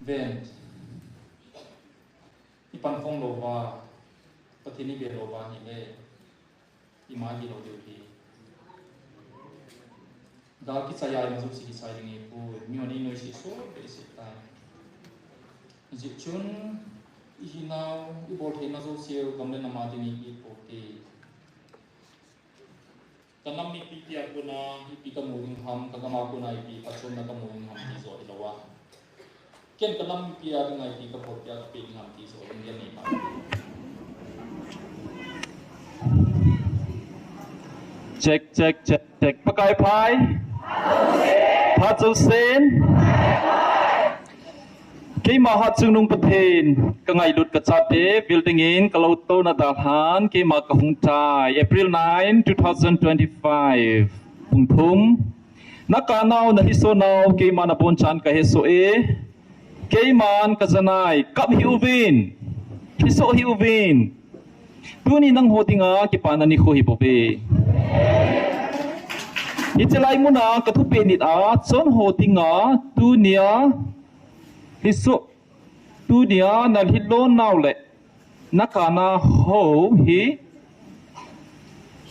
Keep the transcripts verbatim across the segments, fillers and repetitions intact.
Ven. Ipan phong lou va, Pathen ive lou va hile, ima hilou diu hi. Gal kichai a ima jouse kichai ding ahipoi, mihon einoise soh behseh tai. Hijeh chun, ihinau, ibol theina jouse u gam le nam a ding ihi poute. Ka nam mipi tia kona ipi kamu ding ham, ka gam a kona ipi phachomna kamu ding ham ti joh hilou a, ken ka nam mipi a dinga ipi kabol tia kapeh ding ham ti joh ding gen nei ma. Check, check, check, check. Pakai phai. Phat jousen. Keima Hatchungnung Pathen, ka ngailut ka chate vil dingin ka lou touna dalhan, keima ka hung tai, April nine, two thousand twenty-five, pung thum. Na kanau, na lhiso nau, keima na bonchan ka hesoh e. Keiman ka janai, kap hih uvin, lhiso hih uvin. Tuni nangho dinga kipana nikho hi bouve. Hiche lai muna ka thupeh nit a, chon ho dinga, tunia, lhiso, tunia na lhilou nau le, na kana ho hi,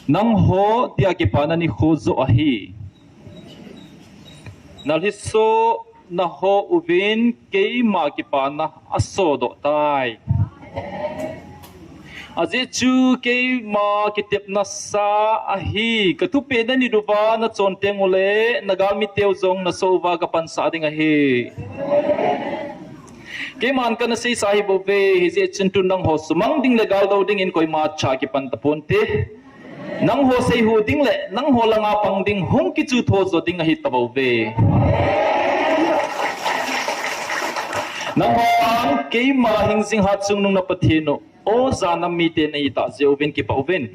nangho dia kipana nikho joh ahi. Na lhiso, na ho uvin keima kipana asodoh tai. Ajeh chu keima kitepna sa ahi, ka thupeh na nit uva na chon teng ule, na galmi teu jong na soh uva ka pansah ding ahi. Keiman kana seisa hi bouve, hijeh chun tun nangho sumang ding le galdou dingin koima cha kipan taponte. Nangho seihu ding le nangho langa pang ding hung kichu tho jo ding ahi tabouve. Nangho ang keima hingjing Hatchungnung na Pathen u, oja nam mite na hita jeh uvin kipah uvin.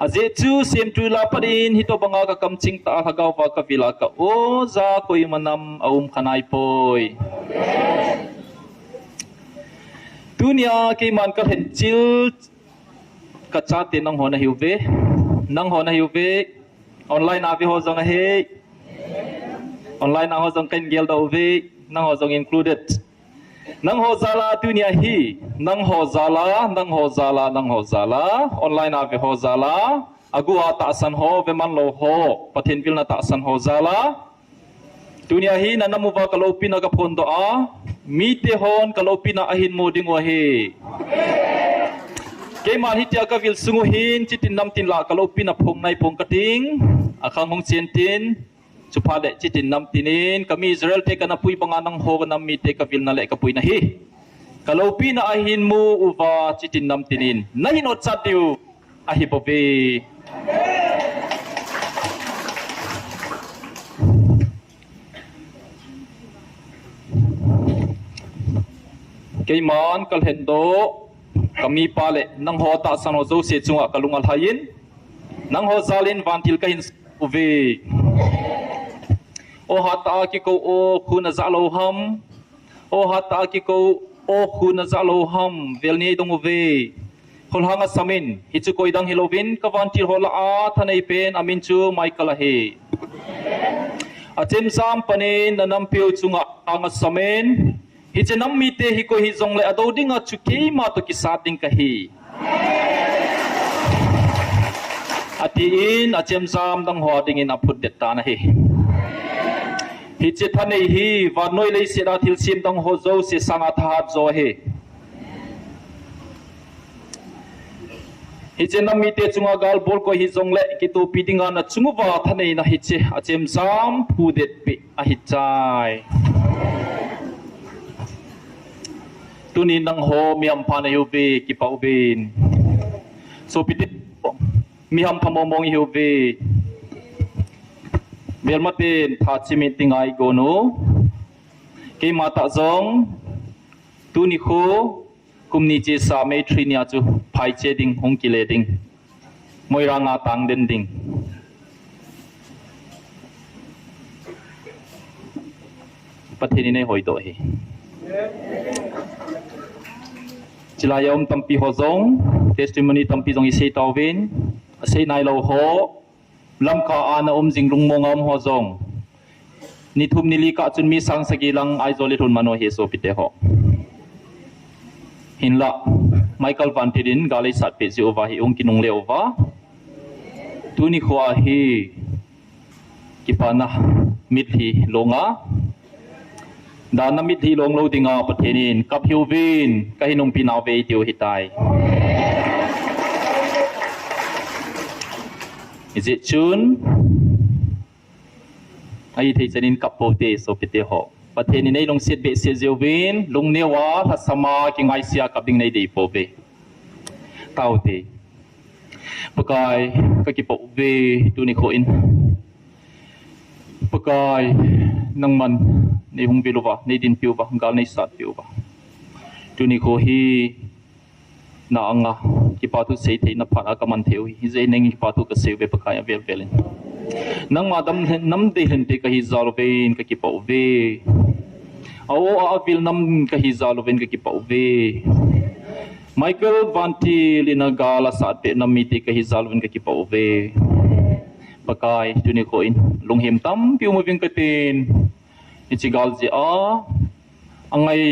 Ajeh chu semtui lah a pat in hitobanga ka kamching tah a lhagao va ka vil a ka oja koima nam aum kha naipoi. Tunia keiman ka lhenchil ka chate nangho na hiuve. Nangho na hiuve. Online a ve ho jong ahi. Online a ho jong ka hin geldoh uve. Nangho jong included. Nangho jal a tunia hi, nangho jal a, nangho jal a, nangho jal a, online a ve ho jal a, agu a tahsan ho, ve man lou ho, Pathen vilna tahsan ho jal a. Tunia hi na nam uva ka loupina ka phondoh a, mite hon ka loupina ahin mu ding u ahi. Keiman hitia ka vil sung u hin, chitin namtin lah ka loupina phong nai phong ka ting, akhang hung chen tin, chuphat le chitin namtin in, ka mi Israel te kana pui banga nangho ka nam mite ka vilna le ka puina hi ka loupina ahin mu uva chitin namtin in, na hin otchat diu ahi bouve. Keiman ka lhendoh, ka mipa le nangho tahsan ho jouse chunga ka lung alhai in, nangho jal in vantil ka hin uve. O hat a kikou o khun ajah lou ham. O hat a kikou o khun ajah lou ham. Vel ni dong uve. Kholhang asam in, hichu koi dang hilouvin, ka vantil ho lah a thanei pen amin chu Michael ahi. Achemjam panin na nampiu chunga ang asam in, hiche nam mite hi koi hijongle adou dinga chu keima toh kisat ding kahi. Atin achemjam nangho dingin aphutdet tan ahi. Hiche thanei hi vannoi leiset a thilsem dang ho jouse sanga thahat jo ahi. Hiche nam mite chunga gal bol koi hijongle kitopi dinga na chung uva thaneina hiche achemjam phudet peh ahi chai. Tuni nangho mi hampha nahiuve, kipah uvin. Sopite, mi hampha mong mong ihiuve. Melmaten tha chimit ding a igon u. Keima tah jong tuni khu kum ni chesa May three nia chu phaiche ding, hung kile ding. Moirang a tang den ding. Pathen in eihoidoh ahi. Chulai a um tampi ho jong, testimony tampi jong isei tauvin, asei nailou ho, Lamka a na um jing lungmong a um ho jong, Ni thum ni li kah chun mi sang sagi lang Aizawl i lhun man u ahi sopite ho. Hinlah, Michael Vantil in gal eisat peh jeh uva hi hung kinungle uva. Tuni khoa hi kipana mitlhi long a, dana mitlhi long lou dinga Pathen in kap hih uvin, ka hin umpi nau ve eitiu ahitai. Hijeh chun, ahithei chan in kap pou hite sopite ho. Pathen in eilungset behseh jeh uvin, lungneo a, lhasam a, kingaisea kap ding neidei pouve. Tao hite. Pakai, ka kipah uve, tuni kho in. Pakai, nangman neihung vil uva, neidinpi uva, gal neisatpi uva. Tuni kho hi na anga kipa thu seitheina phat a ka man thei u hi. Hijeh in nangin kipa thu ka sei uve Pakai avel vel in. Nangma dam lhen, nam dei lhente ka hi jal uvin ka kipah uve. A-o a avil nam ka hi jal uvin ka kipah uve. Michael Vantil in a gal asat peh nam mite ka hi jal uvin ka kipah uve. Pakai, tuni kho in lunghem tampi um uving katin. Hiche gal jeh a angai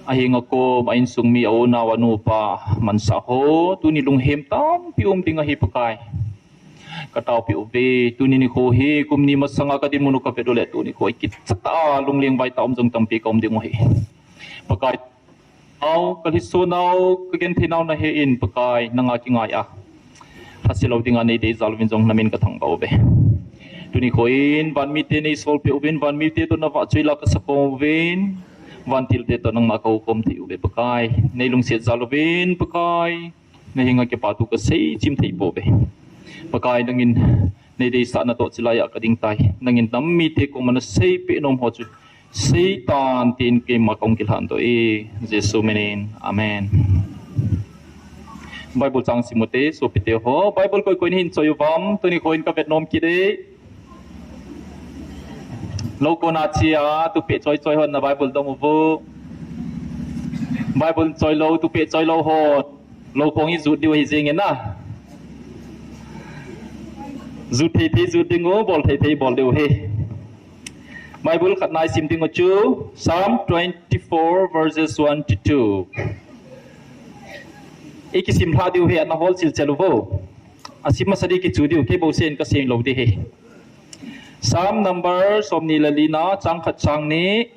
ahinga kom, a insung mi, a u nao, a nu, pa, mansa ho, tuni lunghem tampi um ding ahi Pakai. Ka taopeh uve, tuni nikho hi kum ni masanga ka dinmun u ka vet u le, tuni kho hi kichat a lungleng vai tah um jong tampi ka um ding u ahi. Pakai, nao, ka lhiso nau, ka genthei nau nahe in Pakai, nanga kingai a lhase lou dinga neidei jal uvin jong namin ka thangvah uve. Tuni kho in, van mite neisol peh uvin, van mite toh na vahchoi la ka sakhom uvin, van thilte toh nangma ka hukhom thei uve Pakai. Neilungset jal uvin Pakai. Na henga kipa thu ka seichim thei pouve. Pakai nangin neideisahna toh chilai a ka ding tai. Nangin nam mite koma na seipeh nom ho chu seitan tin keima ka hung kilhan doh e. Jesu minin. Amen. Bible chang sim ute, sopite ho. Bible koi koi in hin choi uvam, tuni kho in ka vet nom kit e. Lou kona chia, tupeh choi choi hon na Bible dong uvo. Bible choi lou, tupeh choi lou hon. Lou khong hi jut diu ahi jeng e na. Jut thei thei jut ding u, bol thei thei bol diu ahi. Bible khat na i sim ding u chu, Psalm twenty-four verses one to two. I kisim lha diu ahi, ana hol chil chel uvo. A sim masa di kichu diu, kei bou sen ka sem lou di ahi. Psalm number somni le li na, chang khat chang ni.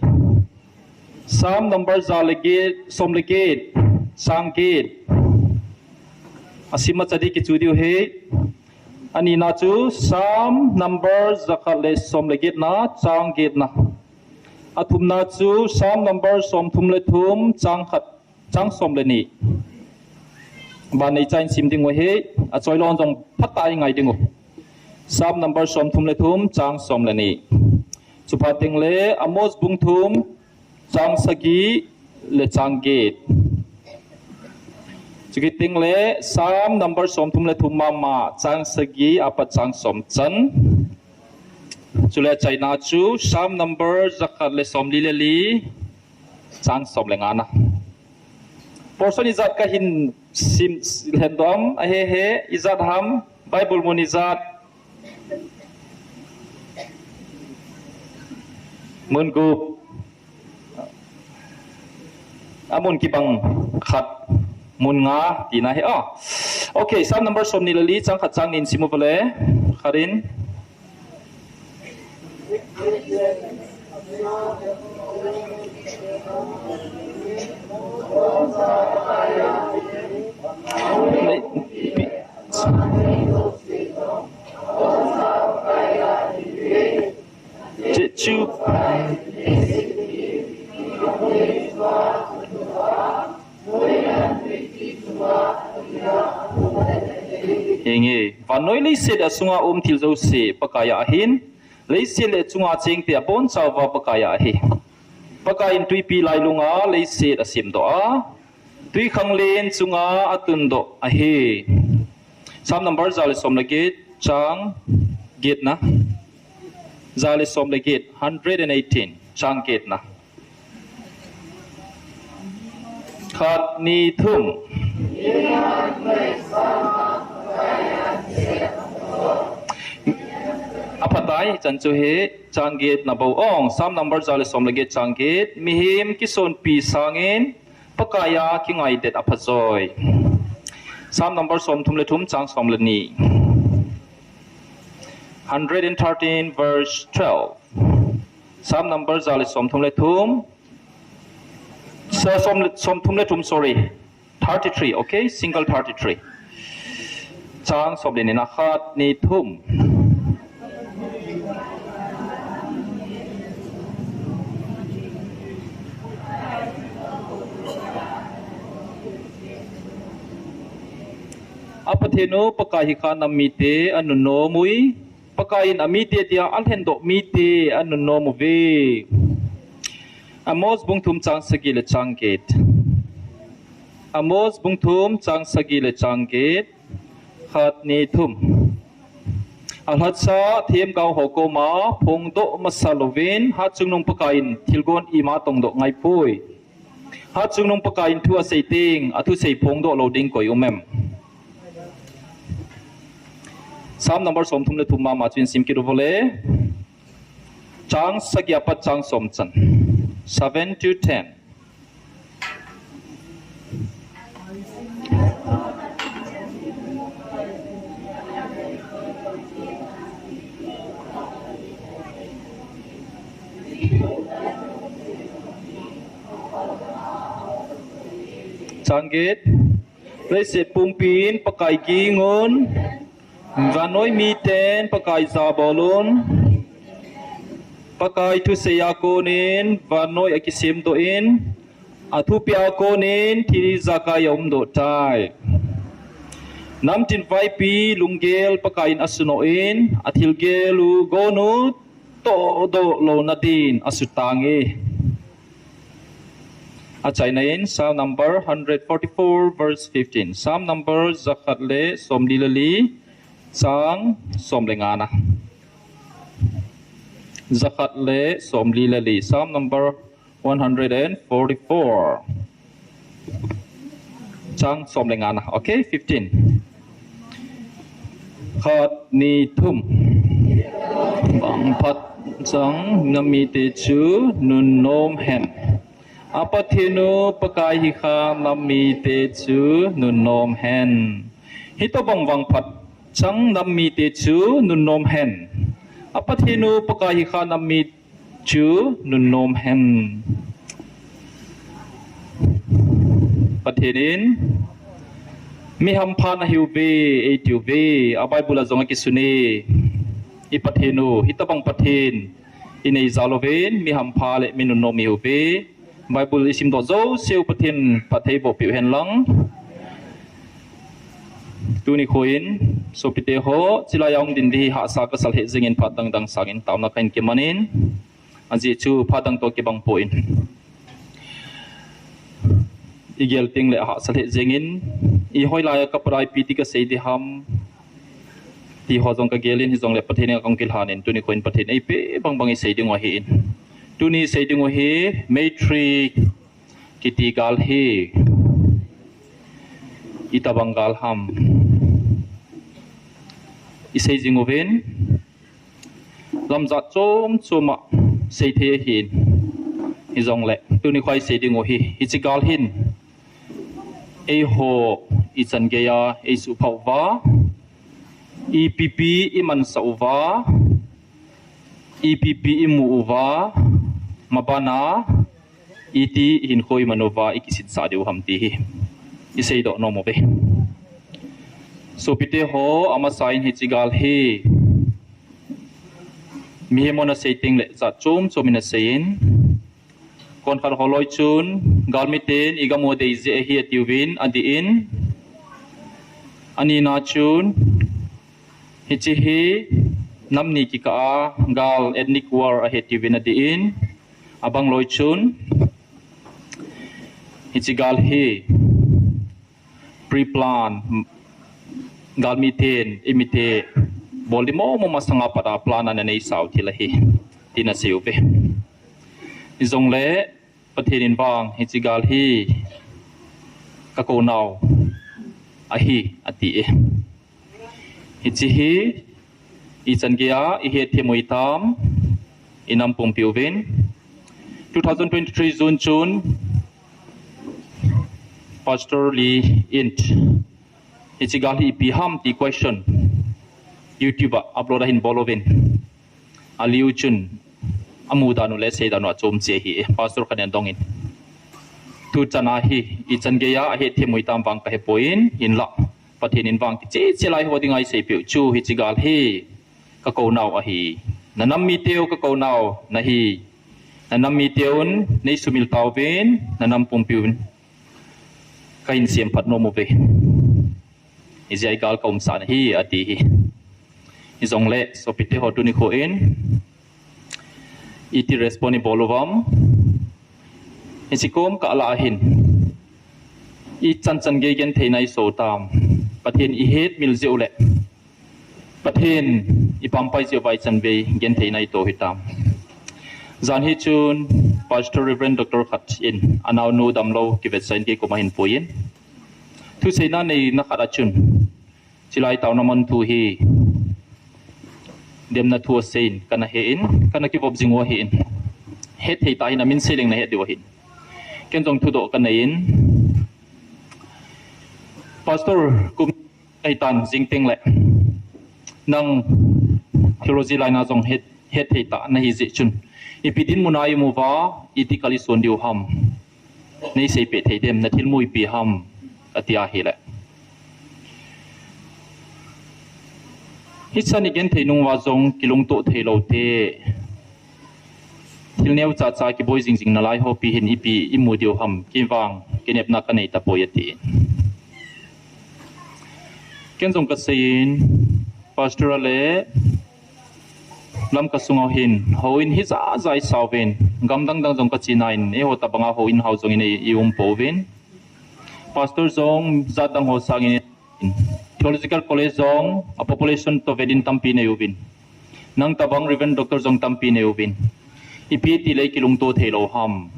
Psalm number ja le get, som le get, chang get. A sim masa di kichu diu ahi. Ani na chu Psalm number ja khat le som le get na, chang get na. A thum na chu Psalm number som thum le thum, chang khat, chang som le ni. Ban nei chan sim ding u ahi, a choi lou jong phat a i ngai ding u. Psalm number som thum le thum, chang som le ni. Chuphat teng le Amos bung thum, chang sagi le chang get. Chukit teng le Psalm number som thum le thum mama, chang sagi apat chang som chan. Chule chai na chu Psalm number ja khat le som li le li, chang som le nga na. Portion ijat ka hin sim lhen doh am, ahe he, ijat ham, Bible mun ijat. Mun gup. A mun kibang khat, mun nga tina ahi. Ah. Okay, Psalm number som ni le li, chang khat chang ni in sim uva le. Khat in. Jesu. Henge, vannoi leiset a sunga um thil jouse Pakai a ahin, leiset le chunga chengte abonchauva Pakai a ahi. Pakai in tuipi lailunga leiset asemdoh a, twikhanglen chunga atundoh ahi. Psalm number ja le som le get, chang get na. Ja le som le get, hundred and eighteen, chang get na. Khat, ni, thum. Apat Tai, chan chu hi, chang get na bo ong, Psalm number ja le som le get chang get, mihem kisonpi sangin, Pakaiya kingaidet aphajoi. Psalm number som thum le thum chang som le ni. Hundred and thirteen verse twelve. Psalm number ja le som thum le thum. Sa som, som thum le thum, sorry. Thirty-three, okay? Single thirty-three. Chang som le ni na khat ni thum. A Pathen u Pakai hi kha nam mite anunnom ui. Pakai in amite dia alhendoh mite anunnom uve. Amos bung thum chang sagi le chang get. Amos bung thum chang sagi le chang get. Khat ni thum. Alhatsa themgao ho koma phongdoh masa louvin, hatchungnung Pakai in thilgon ima tongdoh ngaipoi. Hatchungnung Pakai in thu asei teng, athusei phongdoh lou ding koi um em? Psalm number som thum le thum mama chu in sim kit uvole. Chang sagi apat chang som chan. Seven to ten. Chang get. Leiset pumpin Pakai gingun, vannoi miten Pakai jabolun, Pakai thuseiya konin vannoi akisemdoh in, athupia konin thil ijakai aumdoh tai. Namtin vaipi lunggel Pakai in asunoh in, athilgel u gonu tohdoh louna din asutange. Achaina in Psalm number hundred forty-four verse fifteen. Psalm number jakhat le somli le li, chang som le nga na. Jakhat le somli le li. Psalm number one hundred and forty-four. Chang som le nga na. Okay, fifteen. Khat ni thum. Vangphat chang nam mite chu nunnom hen. A Pathen u Pakai hi kha nam mite chu nunnom hen. Hitobang vangphat chang nam mite chu nunnom hen. A Pathen u Pakai hi kha nam mi chu nunnom hen. Pathen in mi hampha nahiuve, eitiuve, a Bible a jong akisun e. I Pathen u, hitobang Pathen inei jal uvin, mi hampha le mi nunnom ihiuve. Bible isimdoh jouseu Pathen phattheiboh peh uhen lang. Tuni khoin, sopite ho, chilai a hung din ding hi hahsa kasal hih jengin phat dangdang sangin taona kahin kimanin. Ajeh chu phat dang toh kibang poi. Igel teng le hahsa hih jengin, ihoilai a kapat a ipi ti kasei ding ham. Ti ho jong kagelin hijongle Pathen in akong kilhanin tuni khoin Pathen eipeh bangbang isei ding u ahin. Tuni isei ding u hi Meitri kiti gal hi. Itobang gal ham. Isei jing uvin. Lamjat chom chom a seithei ahin. Hijongle tuni khoa isei ding u hi. Hiche gal hin. Eiho ichan geiya eisuhphah uva. Ipi pi imansah uva. Ipi pi imu uva. Mabana. Iti hinkho iman uva ikisinsah diu ham ti hi. Iseidoh nom uve. Sopite ho amasa in hiche gal hi. Mihem hon asei teng le jat chom chom in asei in. Konkhat holoi chun, galmiten igam u dei jeh ahi atiuvin, adih in. Anina chun, hiche hi nam ni kikah a gal ethnic war ahi atiuvin adih in. Abang loi chun, hiche gal hi pre-plan, galmiten, imite, bol ding momo masanga pat a plan ana neisau thil ahi, tin asei uve. Hijongle, Pathen in vang, hiche gal hi, kakou nau ahi, ati e. Hiche hi, Ichan geiya ihet thei u hitam, inam pumpi uvin. Two thousand twenty-three June chun Pastor Lee Int, hiche gal hi ipi ham ti question YouTube a upload ahin bol uvin. Aliu chun amu dan u le sei dan u achom cheh ahi, Pastor Khanen dongin. Tuchan a hi ichan geiya ahet thei u hitam vang kahepoi, hinlah Pathen in vang kicheh cheh lai ho dinga isei peh u chu hiche gal hi kakou nau ahi. Nanam miteu kakou nau nahi. Nanam miteun neisumil tauvin, nanam pumpiun kahin semphat nom uve. Hijeh a igal kaumsah nahi ati hi. Hijongle sopite ho, tuni kho in iti respond ibol uvam? Hiche kom kah lah ahin ichan chan gei gentheina iso tam? Pathen ihet mil jeh u le Pathen ipampai jeh uva ichan vei gentheina ito hitam? Jan hi chun Pastor Reverend Doctor khat in anaonu damlou kivetsah in kei koma ahin puiyin. Thuseina neina khat a chun, chulai taona mun thu hi demna thu aseiyin, kana he in, kana kivop jing u ahin. Hethei tah in amin sei leng nahet diu ahin. Ken jong thudoh kanei in, Pastor, kum ahitan jing teng le nang theology line a jong het, hethei tah nahi jeh chun, ipi dinmun a imu uva, iti kal ison diu ham? Nei seipeh thei dem, nathilmu ipi ham, ati ahile, hichan igenthei nung uva jong kilungtoh theilou te, thil neocha cha kiboi jing jing nalai ho pi hin ipi imu diu ham, kei vang kinepna kanei tapoi ati. Ken jong kaseiyin, Pastor a le Lamka sunga hin houin hijat jat isao uvin, gam dang dang jong kache nai in, eiho tabanga houin hao jong in ei, ium pouvin. Pastor jong jat dang ho sangin, Theological College jong a population toh vet in tampi nei uvin. Nang tabang Reverend Doctor jong tampi nei uvin. Ipi tile kilungtoh theilou ham?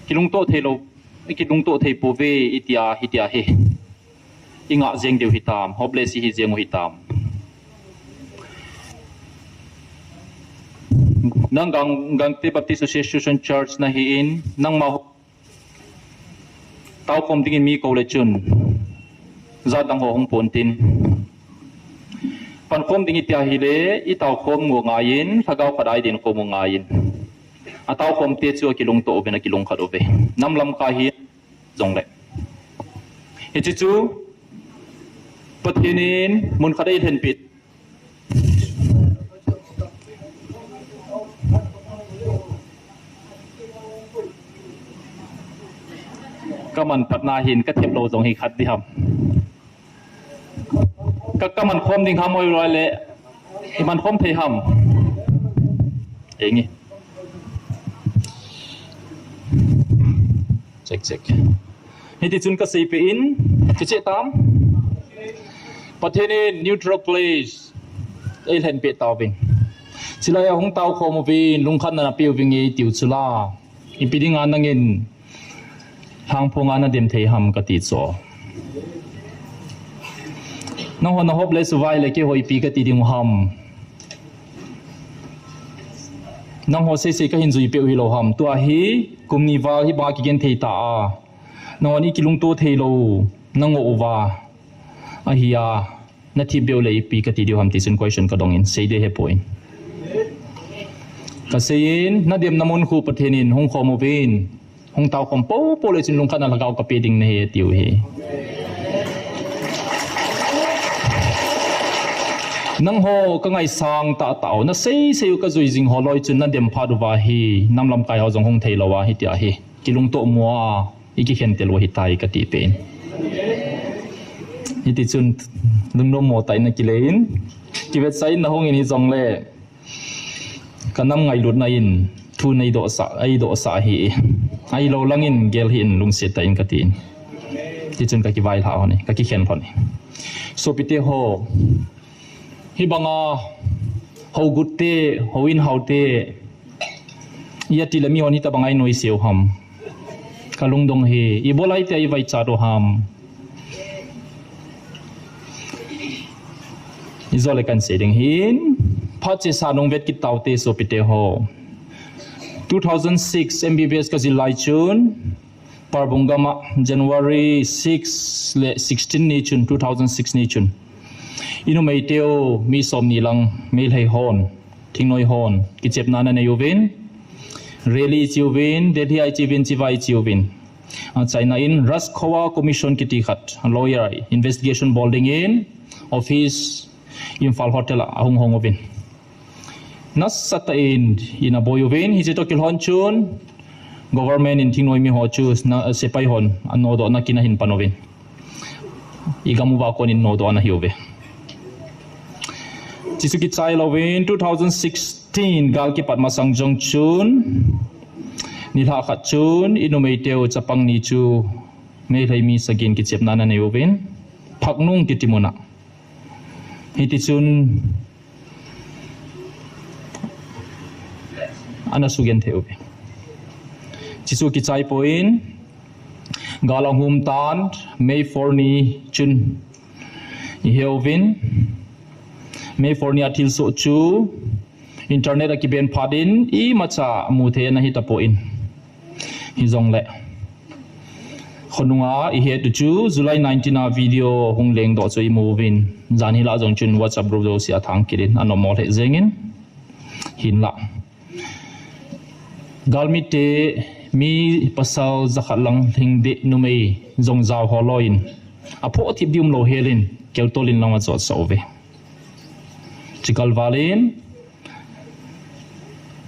Kilungtoh theilou, kilungtoh thei pouve itia, hitia hi ingah jeng diu hitam, hopeless ihi jeng u hitam? Nang Gang, Gangte Baptist Association Church nahin, nangma taokhom dingin mi kou le chun jat dang ho hung pontin, pankhom ding itia hile, itaokhom u ngaiyin, lhagao khat a idin khom u ngaiyin. Ataokhom te chu akilungtoh uvin, akilungkhat uve. Nam lamkai hi jongle, hiche chu Pathen in mun khat a eilhenpeh. Kaman patna hin kathep lou jong hi khat di ham. Ka, kaman khom ding ham, oi loi le, iman khom thei ham? Engi. Check, check. Hiti chun kaseipeh in, kicheh tam? Pathen in neutral place eilhenpeh tauvin, chulai a hung taokhom uvin, lungkhatna napeh uvin nge tiu chula, ipi dinga nangin lhangphonga nadem thei ham kati chu. Nangho na hopeless uva ahile keiho ipi kati ding u ham? Nangho seisei kahin juipeh u hilou ham? Tua hi kum ni val hibanga kigenthei ta a, nanghon ikilungtoh theilou nangoh uva ahia, nathipbeh u le ipi kati diu ham ti chun question kadongin, seiding hepoi. Kaseiyin, nademna mun khu Pathen in hung khom uvin, hung taokhom poupou le chun lungkhatna lhagao kapeh ding nahi atiu hi. Nangho kangaisang tahtah u, naseisei u kajui jing ho loi chun nadem phat uva hi nam lamkai ho jong hung theilou a hitia hi kilungtoh mo a ikikhen tel u ahitai katipeh in. Hiti chun lungnom mo tah in akileiyin, kivetsah in nahungin hijongle, kanam ngailutna in thu neidohsah, eidohsah ahi. Ahilou langin gel hih in lungset tah in katin. Tichun kakivailhah lhon e, kakikhen lhon e. Sopite ho, hibanga hougut te, houin hao te, iti le mihon hitabanga inoise u ham? Kalungdong hi, ibolai tia ivaichat u ham? Ijole kahin sei ding hin, phat chesa nung vet kit taute sopite ho. Two thousand six M B B S kajil lai chun, Parbung gama January six le sixteen ni chun, two thousand six ni chun, inumei teu mi somni lang Meitei hon, thingnoi hon kichepna ana nei uvin, rally iche uvin, Delhi a iche uvin, chiva iche uvin. Achaina in Raj Khowa Commission kiti khat, lawyer, investigation bol dingin office Imphal Hotel a ahung hong uvin. Nasatah in ina boi uvin, hiche toh kilhon chun government in thingnoi mi ho chu na, sepai hon anodoh na kin ahin pan uvin. Igam uva kon in nodoh ana hi uve. Chuche chu kichai louvin, two thousand sixteen gal kipat masang jong chun, nilhah khat chun inumei teu chapang ni chu Meitei mi sagi in kichepna ana nei uvin, Phaknung kiti muna. Hiti chun ana sugenthei uve. Chuche chu kichai poi in, gal ahung um tan, May four ni chun ihe uvin, May four ni a thilsoh chu internet a kiban phat in imacha mu thei ana hi tapoi. Hijongle khonunga ihet u chu July nineteen a video hung lengdoh chu imu uvin. Jan hilai jong chun WhatsApp group jouse a thang kit in ana mol he jeng in. Hinlah, galmite mi pasal jakhat lang lhingdeh numei jong jao ho loi in, aphoh thip ding umlou hel in, keltol in lang achotsah uve. Chukal val in,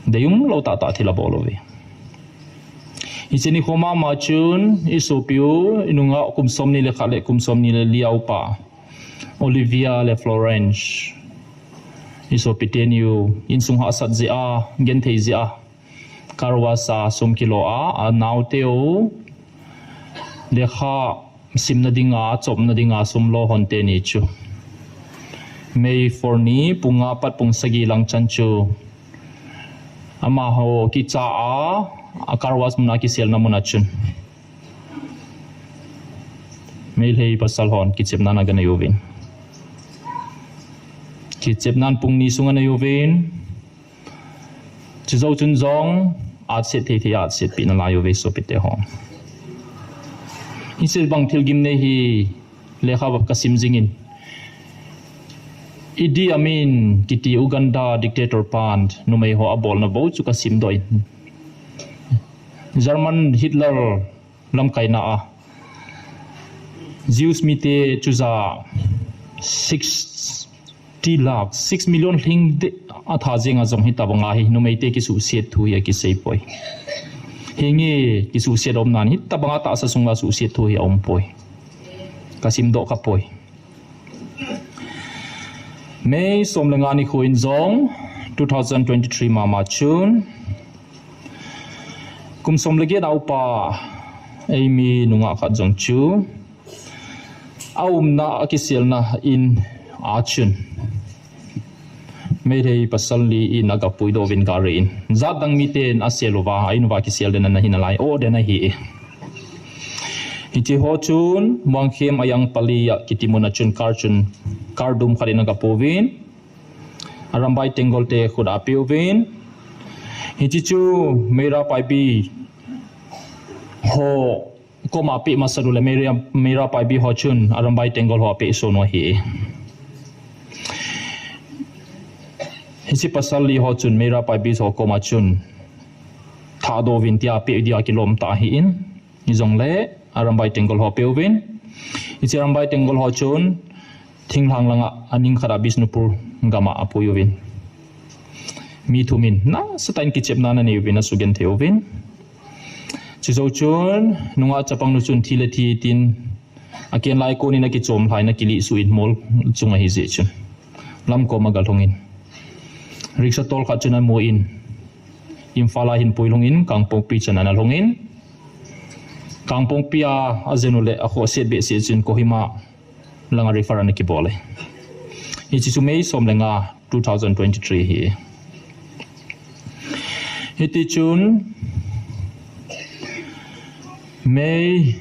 dei umlou tahtah thil abol uve. Hiche nikho mama chun isopiu, inunga kum somni le khat le kum somni le li a upa Olivia le Florence, isopi teniu insung hahsat jeh a, genthei jeh a, car wash a sum kilo a, anaoteu lekha simna dinga, chopna dinga sum lo hon teni chu May four ni pung nga pat pung sagi lang chan chu amaho kicha a, a car wash muna kiselna muna chun Meitei pasal hon kichepna ana ganei uvin. Kichepnan pung ni sunga anei uvin. Chujou chun jong atset thei thei atset pi nalai uve sopite ho. Hiche bang thil gimnei hi lekha kasim jingin, Idi Amin kiti Uganda dictator pan numei ho abolna bou chu kasimdoh in, German Hitler lamkaina a Jews mite chuja sixty lakh, six million lhingdeh atha jenga jong hitabanga hi numeite kisuhsiat thu hi akisei poi. Hinge kisuhsiat aumnan hitabanga tahsa sunga suhsiat thu hi aumpoi. Kasimdoh khapoi. May som le nga nikho in jong two thousand twenty-three mama chun kum som le get a upa eimi nungah khat jong chu aumna akiselna in a chun Meitei pasal li in agapuidoh uvin gari in. Jatdang miten asel uva, a in uva kisel den ana hi nalai, o den ahi e. Hiche ho chun Muangkhem Ayangpali a kiti muna chun car chun, car dum khat in agapouvin, Arambai Tenggol te khut a apeuvin. Hiche chu Meira Paibi ho koma apeh masat u le Meira, Meira Paibi ho chun Arambai Tenggol ho apeh son u ahi. Hiche pasal li ho chun Meira Paibi ho koma chun thahdoh uvin tia apeh dia kilom tah ahin. Hijongle Arambai Tenggol ho apeuvin. Hiche Arambai Tenggol ho chun thinglhang langa aning khat a Bishnupur gama apui uvin. Mi thum in nasatah in kichepna ana nei uvin, asugenthei uvin. Chujou chun nungah chapang nu chun thi le thi tin aken lai kon in akichom lhai in akilih suh in mol chunga ahi jeh chun lamkom agalhung in, rickshaw tol khat chun amu in, Imphal a ahin puilhung in, Kangpokpi chan ana lhung in, Kangpokpi a ajen u le akhohsiat behseh chun Kohima langa refer ana kibol e. Hiche chu May som le nga two thousand twenty-three ahi. Hiti chun May,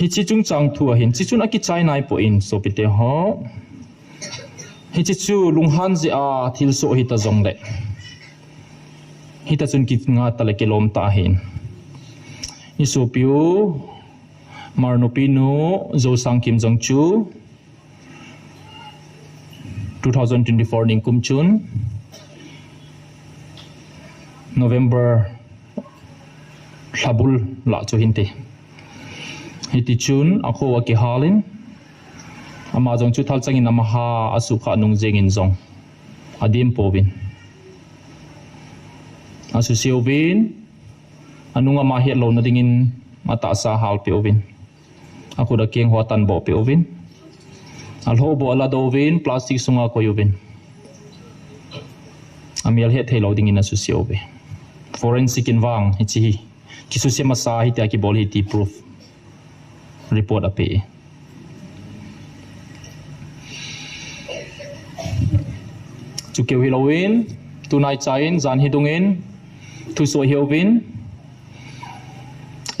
Hiche chungchang thu ahin, hiche chun akichai naipoi sopite ho. Hiche chu lunghan jeh a thilsoh hita jongle, hita chun kinga tah le kilom tah ahin. Isopiu Hmar nupinu Jousangkim jong chu two thousand twenty-four ningkum chun November lhabul lah chu hinte. Hiti chun akho akihalin, ama jong chu thalchangin amaha asukha nung jengin jong adem pouvin, asuse uvin, anung ama hetlouna dingin atahsa ahalpeh uvin, akhut akeng ho atanboh peh uvin, alhohboh aladoh uvin, plastic sunga akoi uvin, amel hetthei lou dingin asuse uve. Forensic in vang hiche hi kisuse masa hitia kibol hi ti proof report apeh e. Chukeu hilouvin, tunaicha in jan hi dungin thusoh hiuvin,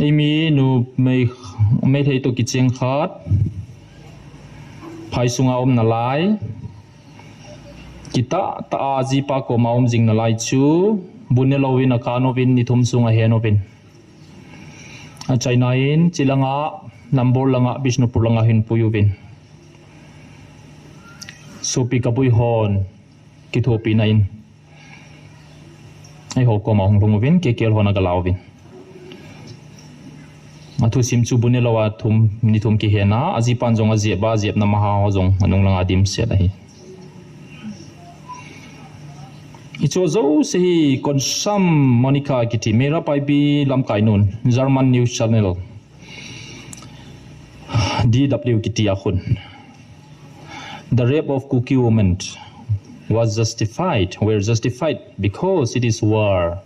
eimi numei, Meitei toh kicheng khat phai sunga um nalai, kitahtah a ajipa koma um jing nalai chu bu nelouvin akan uvin, ni thum sung ahen uvin, achaina in chulanga Nambol langa, Bishnupur langa ahin pui uvin, sopi kaboi hon kithopina in eiho koma hung lhung uvin, K K L hon agala uvin, athusim chu bu nelouva thum, ni thum kihena, ajipan jong ajep a, ajepna maha ho jong anung langa adimset ahi. Hicheho jouse hi Konsam Monica kiti Meira Paibi lamkainun German news channel D W kitia khun, the rape of Kuki women was justified, were justified because it is war.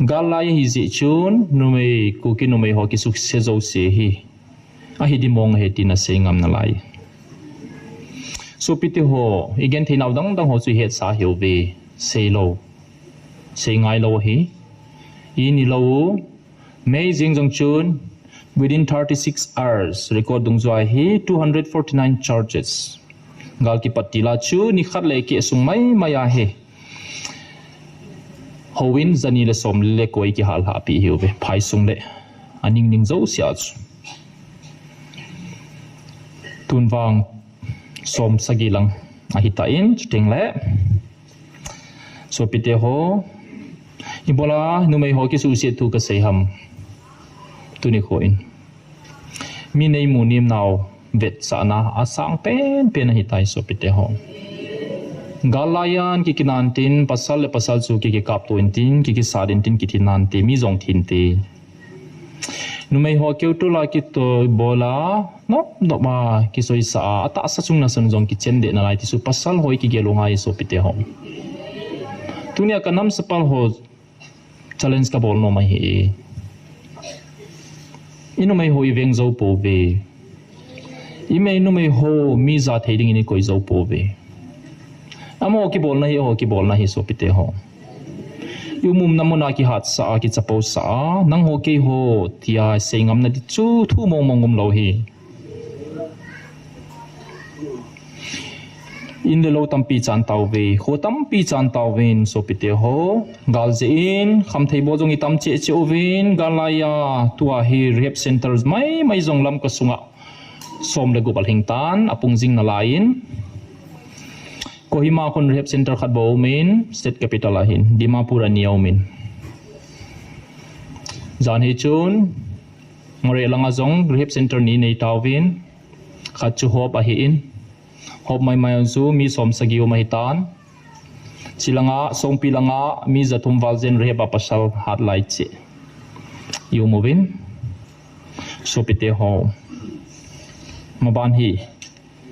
Gal lai ahijeh chun numei, Kuki numei ho kisuse jouse hi ahi dimong ahi tin asei ngam nalai. Sopite ho, igenthei nau dangdang ho chu ihetsa hiuve, seilou, seingailou ahi. Inilou, May jing jong chun, within thirty-six hours record dungjuia hi two hundred forty-nine charges. Gal kipat tila chu nikhat le keh sung maimai ahi. Houin jani le somli le koi kihalhahpeh hiuve, phai sung le aning ning jousea chu. Tun vang som sagi lang ahitan, chutengle sopite ho, ibola numei ho kisuhset thu kasei ham? Tuni kho in mi neimu nemnau vetsahna asang penpen ahitai sopite ho. Gal laiyan kikinan tin, pasal le pasal chu kikikapto intin, kikisat intin, kithi nante, mi jong thinte. Numei ho keutol a kitoh bola, nop nop a kisoisa a, atahsa chunga sun jong kichen deh nalai ti chu pasal ho ikigel u ngai sopite ho. Tunia kanam sapal ho challenge kabol nom ahi. Inumei ho iveng jou pouve. Imei numei ho mi ja thei dingin ikoi jou pouve. Amaho kibolna hi, eiho kibolna hi sopite ho. Ium umna muna kihatsah a, kichapousah a, nangho keiho tia sei ngamna di chu thu mong mong umlou hi. In le lou tampi chan tauve, kho tampi chan tauvin sopite ho. Gal jeh in khamthei bol jong itam cheh cheh uvin, gal laiya tua hi rehab center maimai jong Lamka sunga som le gup alhing tan, apung jing nalaiyin. Kohima khun rehab center khat bou aumin, state capital a hin, Dimapur a ni aumin. Jan hi chun, Moreh langa jong rehab center ni nei tauvin, khat chu Hope ahin, Hope maimai jong chu mi som sagi um ahitan. Chulanga, Songpi langa mi jathum val jen rehab a pasal hat lai cheh i um uvin. Sopite ho, maban hi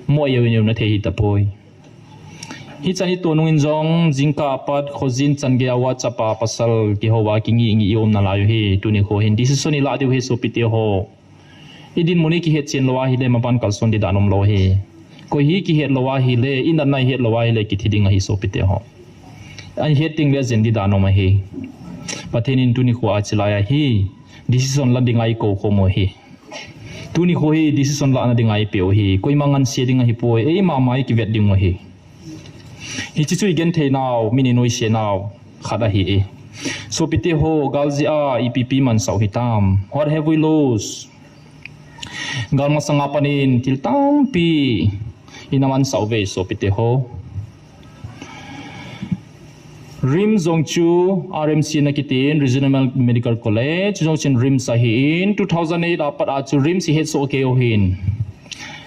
mo ieu ieu na thei hi tapoi. Hichan i to nungin jong jingkah apat khojin chan geiya WhatsApp a pasal kihou a kingi ngi i um nalai u hi, tuni kho hin decision i lah diu hi sopite ho. I dinmun i kihet chen lou ahile maban kalson di dan umlou hi. Koi hi kihet lou ahile, i natna i het lou ahile kithi ding ahi sopite ho. Ahet ding le jen di dan um ahi. Pathen in tuni kho a chilai a hi decision la ding a i kou khom u hi. Tuni kho hi decision lahna ding a ipeh u hi, koima nganse ding ahipoi, eima ma i kivet ding u ahi. Hiche chu i genthei nau, min i noise nau khat ahi e. Sopite ho, gal jeh a ipi ipi mansah u hitam? What have we lost? Gal masanga panin thil tampi ina mansah uve, sopite ho. RIMS jong chu R M C na kitin, Regional Medical College, jong chun RIMS ahin, two thousand eight a pat a chu RIMS i hetsoh kei u hin,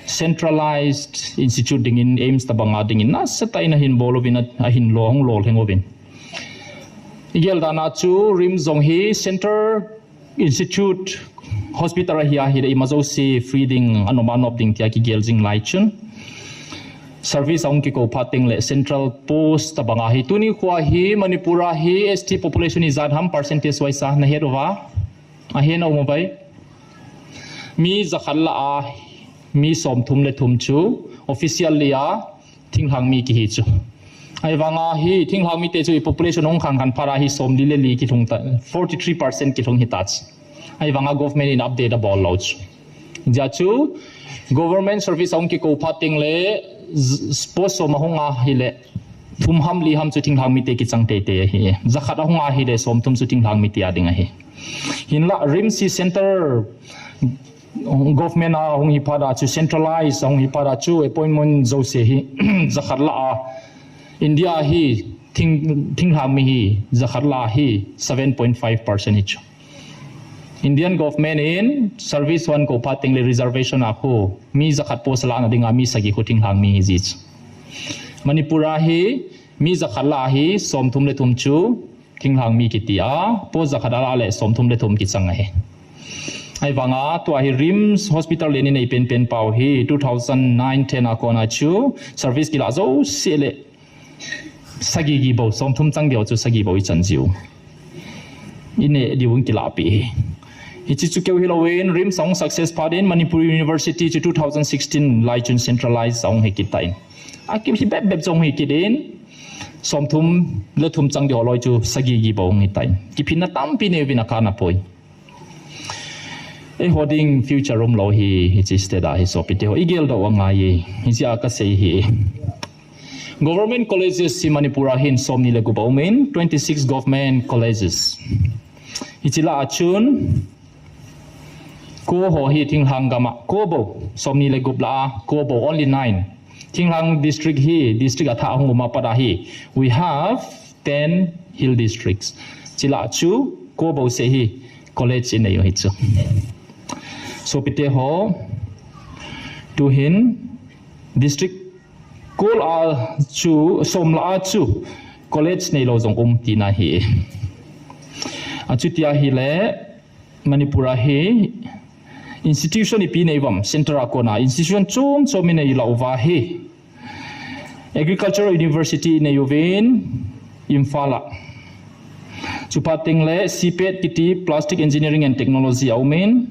centralized institute dingin, AIIMS tabanga dingin nasatah in ahin bol uvin, ahin lo, hung lolhing uvin. I gel dan a chu RIMS jong hi center institute hospital ahi, ahile ima jouse free ding, anom anop ding tia kigel jing lai chun, service ahung kikou phat teng le central post tabanga hi, tuni kho a hi Manipur a hi S T population ijat ham percentage wise a nahet uva? Ahe na um uvem? Mi jakhat lah a mi somthum le thum chu officially a thinglhang mi kihi chu. Ahivanga hi thinglhang mite chu i population hung khan khan phat a hi somli le li kilhung ta, forty three percent kilhung hita chu. Ahivanga government in update abol lou chu. Hijeh chu government service ahung kikou phat teng le z-, post som ahung ahile thum ham li ham chu thinglhang mite kichang teitei ahi. Jakhat ahung ahile somthum chu thinglhang mite a ding ahi. Hinlah RIMS hi center government a hung hi phat a chu, centralized a hung hi phat a chu, appointment jouse hi jakhat lah a, India hi thing, thinglhang mi hi jakhat lah a hi seven point five percent hi chu. Indian government in service hung kou phat teng le reservation a khu mi jakhat post lahna ding a mi sagi khu thinglhang mi hi ji chu. Manipur a hi mi jakhat lah a hi somthum le thum chu thinglhang mi kiti a, post jakhat a lah le somthum le thum kichang ahi. Ahivanga tua hi RIMS hospital le i nei penpen pau hi two thousand nine ten a kon a chu service kilah jouse le sagi gi bou, somthum chang deu chu sagi bou i chan jiu. I neh diu in kilah pi hi. Hiche chu keu hilou in RIMS ahung success phat in Manipur University chu two thousand sixteen lai chun centralized ahung hi kit tan. A ki hi bep bep jong hi kit in, somthum le thum chang deu loi chu sagi gi bou hung hi tan. Kiphinna tampi nei uvin a kana poi. Eiho ding future umlou hi, hiche state a hi sopite ho. I geldoh u angai e, hiche a kasei hi. Government colleges hi Manipur a hin somni le gup aumin, twenty six government colleges. Hiche lah a chun, ko ho hi thinglhang gam a, ko bou, somni le gup lah a, ko bou, only nine. Thinglhang district hi, district athah ahung um a pat a hi, we have ten hill districts. Hiche lah a chu, ko bou seh hi, college i nei u hi chu. Sopite ho, tu hin, district ko lah a chu, som lah a chu, college neilou jong um tina hi. Achuti ahile, Manipur a hi institution ipi nei uvem, center a kona institution chom chom i nei lah uva hi. Agricultural University i nei uvin, Imphal a. Chuphat teng le CPET kiti Plastic Engineering and Technology aumin,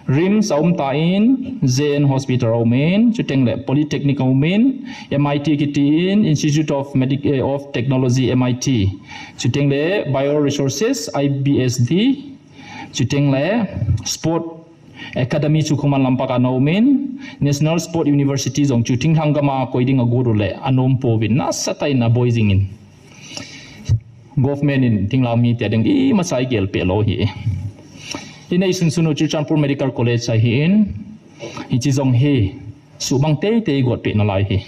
RIMS aum tan, J N Hospital aumin, chuteng le Polytechnic aumin, MIT kiti in, Institute of Medic-, eh, of Technology, MIT. Chuteng le Bioresources, IBSD. Chuteng le Sport Academy chu Khuman Lampak a ana umin, National Sport University jong chu thinglhang gam a koi ding agot u le anom pouvin nasatah in aboi jingin. Government in thinglhang mite ding imacha i gel peh lou hi. I nei sunsun u Churachandpur Medical College ahin, hiche jong hi suhmang teitei i got peh nalai hi.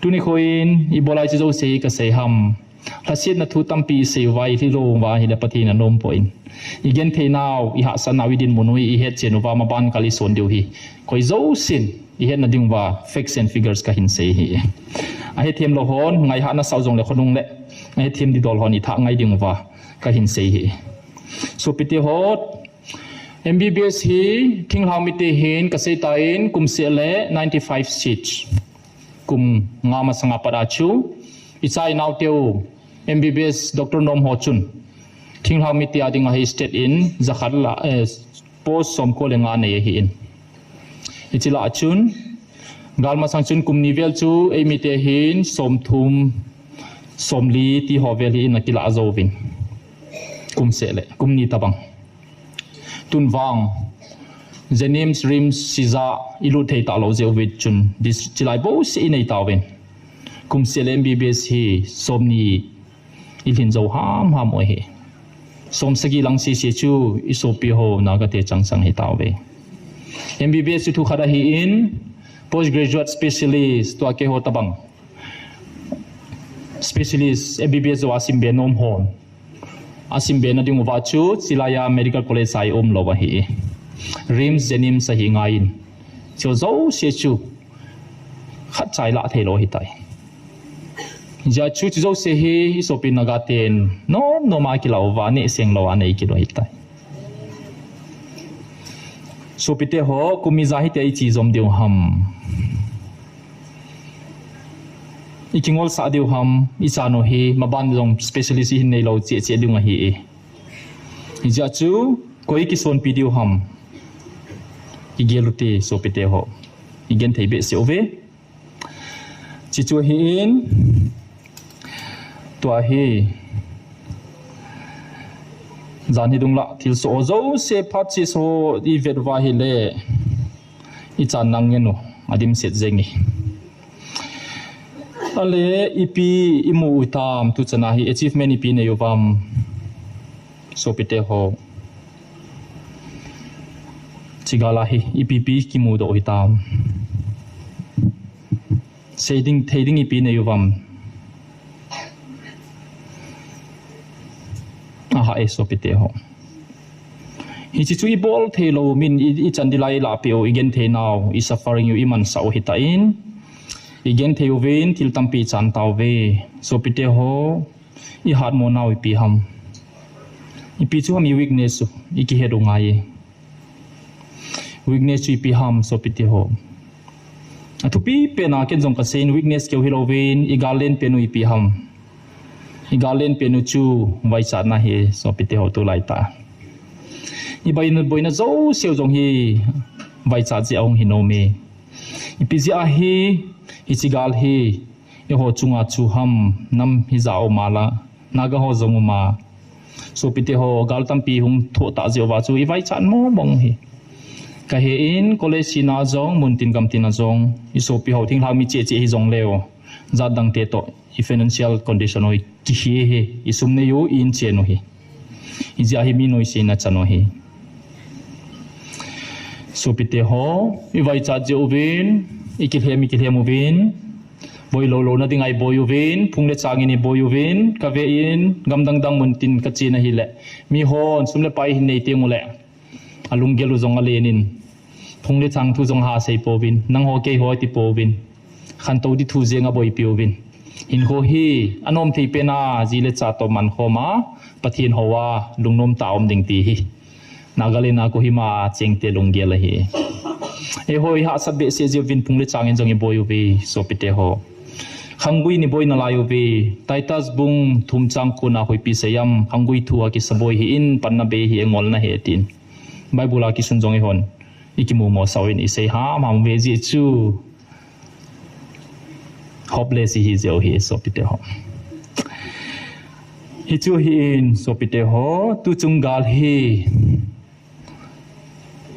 Tuni kho in, ibola hiche jouse hi kasei ham. Lhasetna thu tampi i sei uva, i lhilou uva ahile Pathen in anom poi. I genthei nau, i hahsat nau, i dinmun u hi, i hetchen uva, maban kal i son diu hi. Koi jousen, i hetna ding uva, facts and figures kahin sei hi. Ahethem lou hon, ngaihah nasah u jong le khonung le, ahethem didol hon i thah ngai ding uva, kahin sei hi. Sopite ho, MBBS hi, thinglhang mite hin, kasei tan, kum seh le ninety five seats. Kum nga masanga pat a chu, i cha i nau teu, MBBS doctor nom ho chun, thinglhang mite a dinga hi state in, jakhat lah, eh, post somko le nga nei ahin. Hiche lah a chun, gal masang chun kum ni vel chu, ei mite hin, somthum, somli ti ho vel hi in akilah jouvin. Kum seh le, kum ni tabang. Tun vang, JNIMS, RIMS, CISA ilut thei talou jeh uva chun, dis-, chilai bouseh inei tauvin. Kum seh le MBBS hi somni ilhin jou hamham u ahi. Somsagi lang sese chu isopi ho Naga te changchang hitauve. MBBS chu thukhat ahin, postgraduate specialist tua keiho tabang specialist MBBS jou a simbe nom hon. Asimbe na ding uva chu, chilai a Medical College a ium lou ahi. RIMS, JNIMS ahi ngaiyin. Chu jouse chu khat cha ilah thei lou hitai. Hijeh chun chu jouse hi isopi Naga ten nom nom a kilah uva, nehseng lou a nei kit u hitai. Sopite ho, kum ijat hitia iche jom diu ham. Ikingolsah diu ham, ichan u hi, maban jong specialist ihin neilou cheh cheh diu ahi e. Hijeh chun, koi kisonpi diu ham. Igel ute, sopite ho. Igenthei behseh uve. Chuche chu ahin, tua hi, jan hi dungla thilsoh ho jouse phat chesa ho ivet uva ahile, ichan nang ngen u, adimset jenge. Ale, ipi imu u hitam, tuchan a hi achievement ipi nei uvam, sopite ho. Hiche gal a hi, ipi ipi kimudoh u hitam. Sei ding, thei ding ipi nei uvam. Aha e, sopite ho. Hiche chu ibol theilou, min i, ichan ding lai ilah peh u, igenthei nau, isuffering u imansah u hitan. Igenthei uvin, thil tampi ichan tauve. Sopite ho, ihatmo nau ipi ham. Ipi chu ham i weakness u, ikihet u ngai e. Weakness chu ipi ham, sopite ho. Athupi pen a ken jong kaseiyin, weakness keu hilouvin, igal len pen u ipi ham. Igal len pen u chu vaichatna ahi, sopite ho, tulai tah. Iboina, boina jouse u jong hi vaichat jeh a hung hi nom e. Ipi jeh a hi, hiche gal hi, eiho chunga chu ham, nam hijat um a la, Naga ho jong um a. Sopite ho, gal tampi hung thoh tah jeh uva chu ivaichat mong mong u hi. Kahen college sina jong, muntin gamtin a jong, isopi ho thinglhang mi cheh cheh hijongleu, jat dang te toh, i financial condition u kihe hi, isum nei u, i-in chen u hi. Hijeh a hi mi noise in achan u hi. Sopite ho, ivaichat jeh uvin, ikilhem, ikilhem uvin, boi lou louna ding a iboi uvin, phung le chang in iboi uvin, kaven, gam dang dang muntin kachen ahile, mihon sum le pai hin nei teng ule, alunggel u jong alen in, phung le chang thu jong ha sei pouvin, nangho keiho ti pouvin, khantou di thu jeng a boipi uvin. Hinkho hi anom thei pen a, ji le cha toh mankhom a, Pathen hou a lungnom tah a um ding ti hi Nagaland a Kohima a chengte lunggel ahi. Eiho ihahsat behseh jeh uvin phung le chang in jong iboi uve, sopite ho. Khanggui in iboi nalai uve, Titus bung thum chang ko na hoipi seiyem, khanggui thu a kisaboi hih in, panna bei hih in, ngolna hih in tin. Bible a kisun jong eihon ikimu mosah uvin, isei hamham uve, jeh chu hopeless ihi jeh u hi, sopite ho. Hichu ahin, sopite ho, tuchung gal hi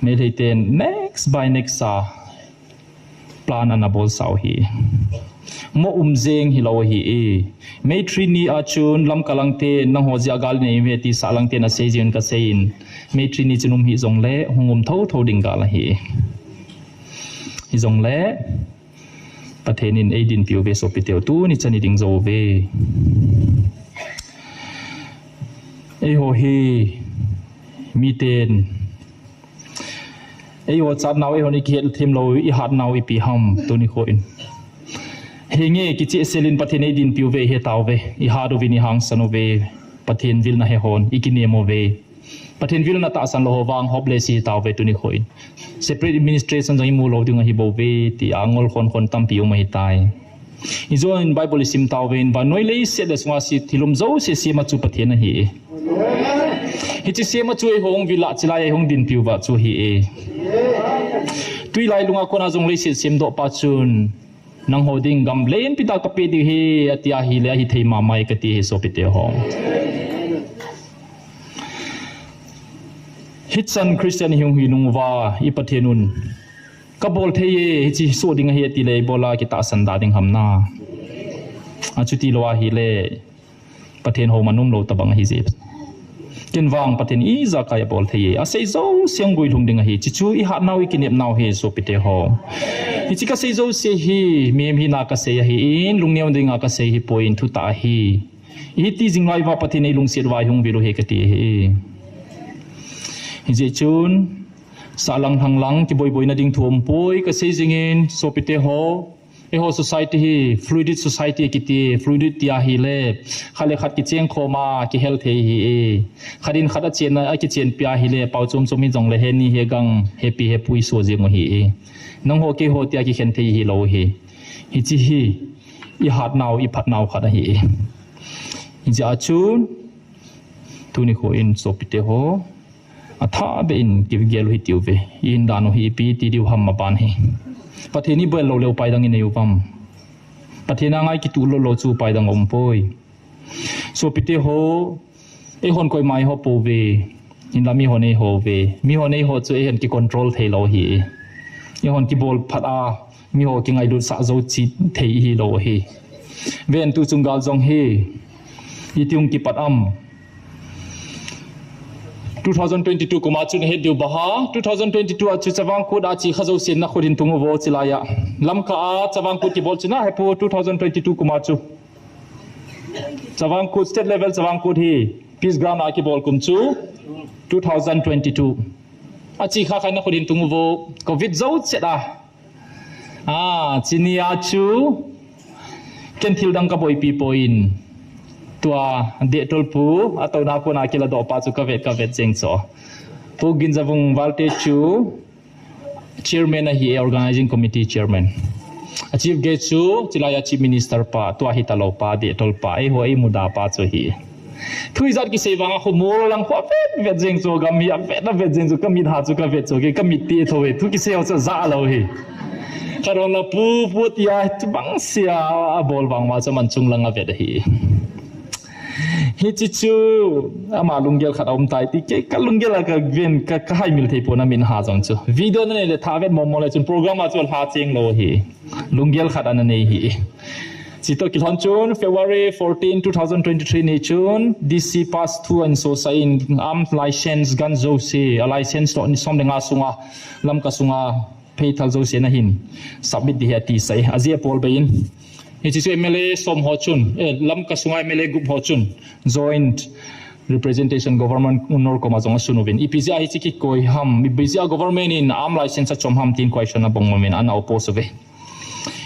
Meitei ten next by next a plan ana bolsah u hi. Mo um jeng hilou ahi e. May three ni a chun Lamka lang te, nangho jeh a gal nei uve ti sahlang ten asei jeng in kasei in. May three ni chun um hih jongle, hung um thotho ding gal ahi. Hijongle, Pathen in eidinpi uve, sopite ho, tuni chan iding jou uve. Eiho hi, miten, eiho chatnau, eihon ikihet themlou, ihatnau ipi ham, tuni kho in. Henge, kichehsel in Pathen eidinpi uve, ihetauve, ihat uvin, ihangsan uve, Pathen vilna he hon, ikinem uve. Pathen vilna tahsan lou ho vang hopeless ihi tauve tuni kho in. Separate administration jong imu lou ding ahi bouve, tia ngol khon khon tampi um ahitai. Ijeh inem Bible isim tauvin, vannoi leiset le sunga thil um jouse sema chu Pathen ahi e. Hiche sema chu eihon vil a, chulai a eihon dinpiu va chu ahi e. Tuilai lunga kona jong leiset semdoh pa chun, nangho ding gam lenpi tah kapeh ding ahi, ati ahile, ahithei mama e kati ahi sopite ho. Hichan Christian ihung hi nung uva, i Pathen un, kabol thei e, hichi soh ding ahi ati le, ibola kitahsan da ding ham na. Achuti lou ahile, Pathen hou man um lou tabang ahi jeh. Ken vang Pathen ijakai abol thei e. Asei jouse guilhung ding ahi. Hichu ihat nau ikinep nau hi sopite ho. Hichi kasei jouse hi, mihem hina kasei ahin, lungneo dinga kasei hipoi, thutah ahi. Hiti jing lai uva Pathen in eilungset uva eihung vil u ahi kati ahi. Hijeh chun, sahlang lhanglang, kiboiboina ding thu umpoi, kasei jingin, sopite ho, eiho society hi, fluid society kiti, fluid ti ahile, khat le khat kicheng khoma, kihel thei ahi. Khat in khat achen, akichenpi ahile, pao chom chom hijongle, heni hegang, hepi hepui so jing u ahi. Nangho keiho tia kikhen thei hilou ahi. Hichi hi, ihat nau, iphat nau khat ahi. Hijeh a chun, tuni kho in sopite ho, athah beh in kigel u hitiuve. Ihin dan u hi ipi ti diu ham aban hi. Pathen in ibol lou leh upai dang inei uvam. Pathen a ngai kituh lou lou chu upai dang aumpoi. Sopite ho, eihon koima eiho pouve. Hinla mihon eiho uve. Mihon eiho chu eihon kicontrol thei lou ahi. Eihon kibol phat a, miho kingailut sah jou chi thei hilou ahi. Ven tuchung gal jong hi, iti hung kipat am. Two thousand twenty-two kum a chu nahet diu bang ham, two thousand twenty-two a chu Chavang Kut a chikha jousen nakhut hin tung uvo chilai a. Lamka a Chavang Kut kibol chu nahe pou two thousand twenty-two kum a chu. Chavang Kut, state level Chavang Kut hi, Peace Ground a kibol kum chu, two thousand twenty-two. A chikha khat nakhut hin tung uvo, covid jou chet a. Ah, chuni a chu, ken thil dang kaboipi poi. Tua, Dehtol pu, atouna pon a kiladoh pa chu kavet, kavet jeng chu. Pu Ginjavung Valte chu, chairman ahi, organizing committee chairman. A chief guest chu, chilai a chief minister pa, tua hitalou pa, Dehtol pa, eiho eimuda pa chu ahi. Thu ijat kisei vang a khu mol lang khu avet vet jeng chu, gam hi avet avet jeng chu, kamit ha chu kavet chu, ke kamit ti tho e, thu kisei ho chu ajah lou ahi. Karon la pu, pu tia, chu bang sia abol vang ma chu aman chung lang avet ahi. Hichi chu, ama lunggel khat aum tai ti, ke kalunggel a kaven, ka, kahaimil thei pon amin ha jong chu. Video nanei le tha vet mong mong le chun program a chu alha cheng lou ahi. Lunggel khat ana nei ahi. Chutoh kilhon chun February fourteen, two thousand twenty-three ni chun D C pass thu ahin sosah in arm license gun jouse, a license toh ni som le nga sunga Lamka sunga pheithal jouse nahin submit ding ahi ati sah e. Ajeh apol bei in. Hichi chu M L A som ho chun, eh, Lamka sunga M L A gup ho chun joint representation governor koma jong asun uvin. Ipi jeh a hichi kikoi ham, ipi jeh a government in arm license achom ham tin question abong uvin ana oppose uve.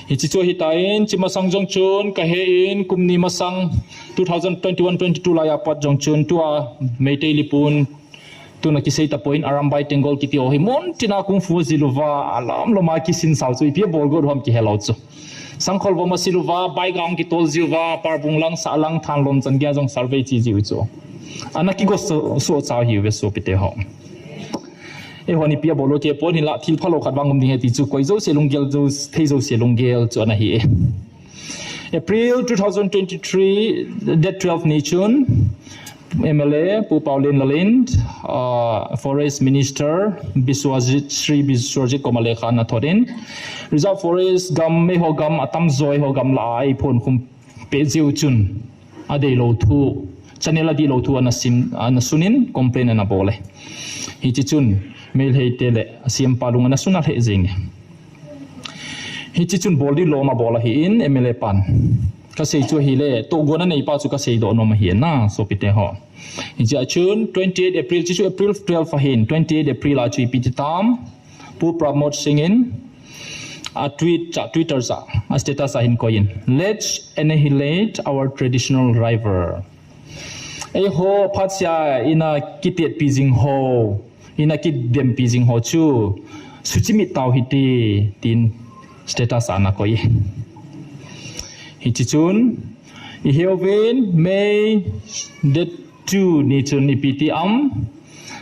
Hichi chu ahitan, chi masang jong chun, kahe in, kum ni masang, two thousand twenty-one twenty-two lai a pat jong chun, tua Meitei lipun, tuna kisei tapon, Arambai Tenggol kiti ho hi, mun tina kung fu jil uva, alom lom a kisin sao chu, ipi abol got u ham kihe lou chu. Sangkhol vom asil uva, bike a hung kitol jiu va, Parbung lang, Sahlang, Thanlon chan gei a jong survey chi jiu chu. Ana kigo so, so chau hiuve sopite ho. Eihon ipi abol u kipon hinla thil phalou khat vang um ding ahi ti chu koi jouse lunggel jou, thei jouse lunggel chu ana hi e. April two thousand twenty-three, date twelve ni chun, M L A Pu Paolienlal in, ah, Forest Minister Biswajit, Shri Biswajit koma lekha ana thot in, Reserve Forest gam, eiho gam atamjo eiho gam lah a eiphonkhum peh jiu chun, adeilou thu, channel adihlou thu ana sim, ana sun in complain ana bol e. Hichi chun, Meitei te le a C M pa lung ana sun a lheh jing e. Hichi chun bol ding lom abol ahin, M L A pan. Kasei chu ahile, tohgon anei pa chu kasei doh nom ahi na, sopite ho. Hichi a chun, twenty-eight April, chi chu April twelve ahin, twenty-eight April a chu ipi ti tam, Pu Pramod Singh in, a tweet cha, Twitter cha, a status a hin koi in, "Let's annihilate our traditional rival." Eiho phatsea ina kitetpi jing ho, ina kidempi jing ho chu, suchimit tau hite, tin status ana koi. Hichi chun, ihe uvin, May date two ni chun ipi ti am,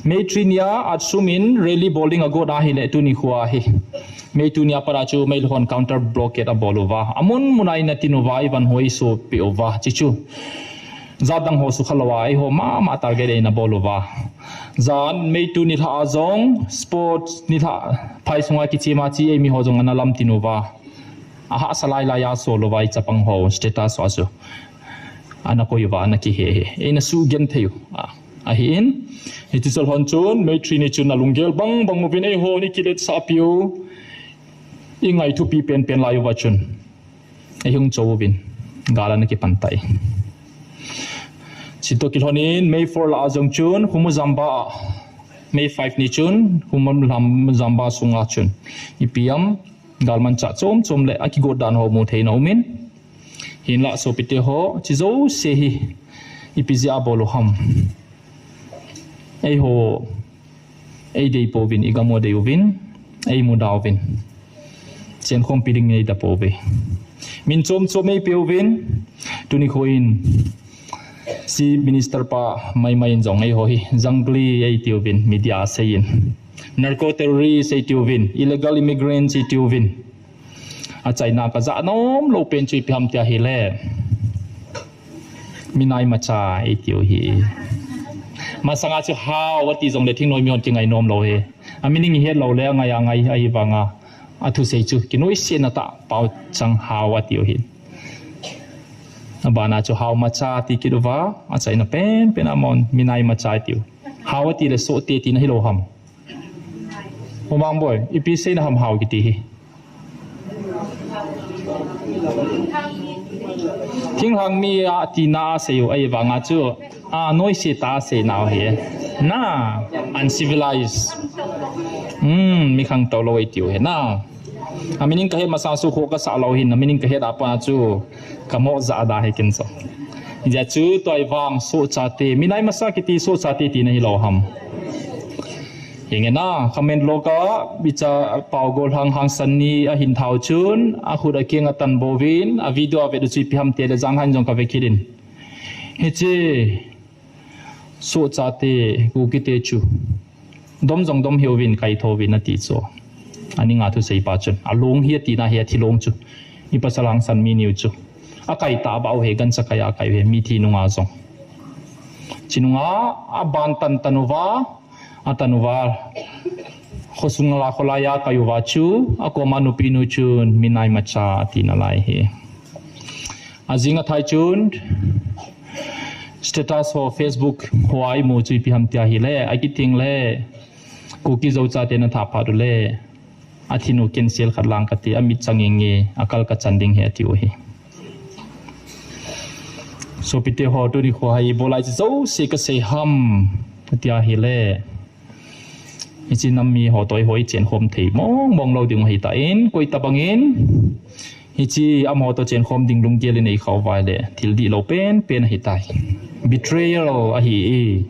May three nia, ATSUM in rally bol ding agot ahile tuni khoa hi. May two nia pat a chu Meiteihon counter blockade abol uva. Amun mun a ina tin uva, ivan hoi so pe uva. Chi chu. Jat dang ho sukha lou a, eiho mama target eina bol uva. Jan May two nilhah a jong sports nilhah phai sunga kichema chi eimi ho jong ana lam tin uva. Ahahsa lailai a sol uva i chapang ho status a chu ana koi uva ana kihe he. Eina sugenthei u. A, ahin. Hiche chol hon chun May three ni chun alunggel bangbang uvin eiho ni kiletsah piu. I ngai thupi penpen lai uva chun. Eihung cho uvin. Gal ana kipan tai. Chutoh kilhonin May four lah a jong chun Khumu Jamba a. May five ni chun Khumu Jamba sunga chun. Ipi ham galmanchah chom chom le akigot dan ho mu theina umin. Hinlah sopite ho, chi jouse hi ipi jeh a bol u ham. Eiho, eidei pouvin, igam u dei uvin, eimuda uvin. Chenkhompi ding eida pouve. Min chom chom eipe uvin, tuni kho in, Chief Minister pa maimai in jong eiho hi, jangli eiti uvin, media a seiyin. Narco terrorist eiti uvin, illegal immigrants eiti uvin. Achaina kajah nom lou pen chu ipi ham tia hile. Minai macha eitiu hi. Masanga chu hao ati jongle thingnoi mihon kingai nom lou hi. A meaning ihet lou le angai angai ahivanga. Athusei chu kinoise na tah pao chang hao atiu hi. Abana chu hao macha ti kit uva. Achaina penpen a mon minai macha eitiu. Hao ati le sohte tina hilou ham. Humang boi, ipi seina ham hao kiti hi. Thinglhang mi a tina a seiu ahivanga chu, a noise tah a seinau hi. Na, uncivilized. Hmm, mi khangtou lou eitiu hi na. A meaning kahet masang chu kho kasah lou hin, a meaning kahet a pat chu kamoh jah da hi ken chu. Hijeh chu tua ahivang sohchate, minai macha kiti sohchate tina hilou ham. Hinge na, comment lou ka, icha Pau Golhang Hangsan ni ahin thau chun, akhut akeng atan bouvin, a video avet u chu ipi ham tile janhan jong kave kit in. Hiche, sohchate, Kukite chu. Dom jong dom hiuvin, kaitho uvin ati chu. Aninga thuseipa chun. Along hi atina hi athilong chu. I pasal Hangsan mi niu chu. Akai tah bah u hi, gancha kai a kai u hi, mithi nunga jong. Chi nunga, aban tan tan uva, atan uva. Khosung la kholai a kai uva chu, akoma nupi nu chun, minai macha ati nalai hi. Ajing athai chun, status ho, Facebook ho a imu chu ipi ham tia hile, akithing le, Kuki Zo chate na thaphat u le, athin u cancel khat lang kati, amit chang inge, akal kachan ding hi atiu hi. Sopite ho tuni kho hi, ibolai chu jouse kasei ham, tia hile. Hiche nam mi ho toh eiho ichenkhom thei mong mong lou ding ahitan, koi tabang in, hiche amaho toh chenkhom ding lunggel inei khah uva le, thil dihlou penpen ahitai. Betrayal ahi e.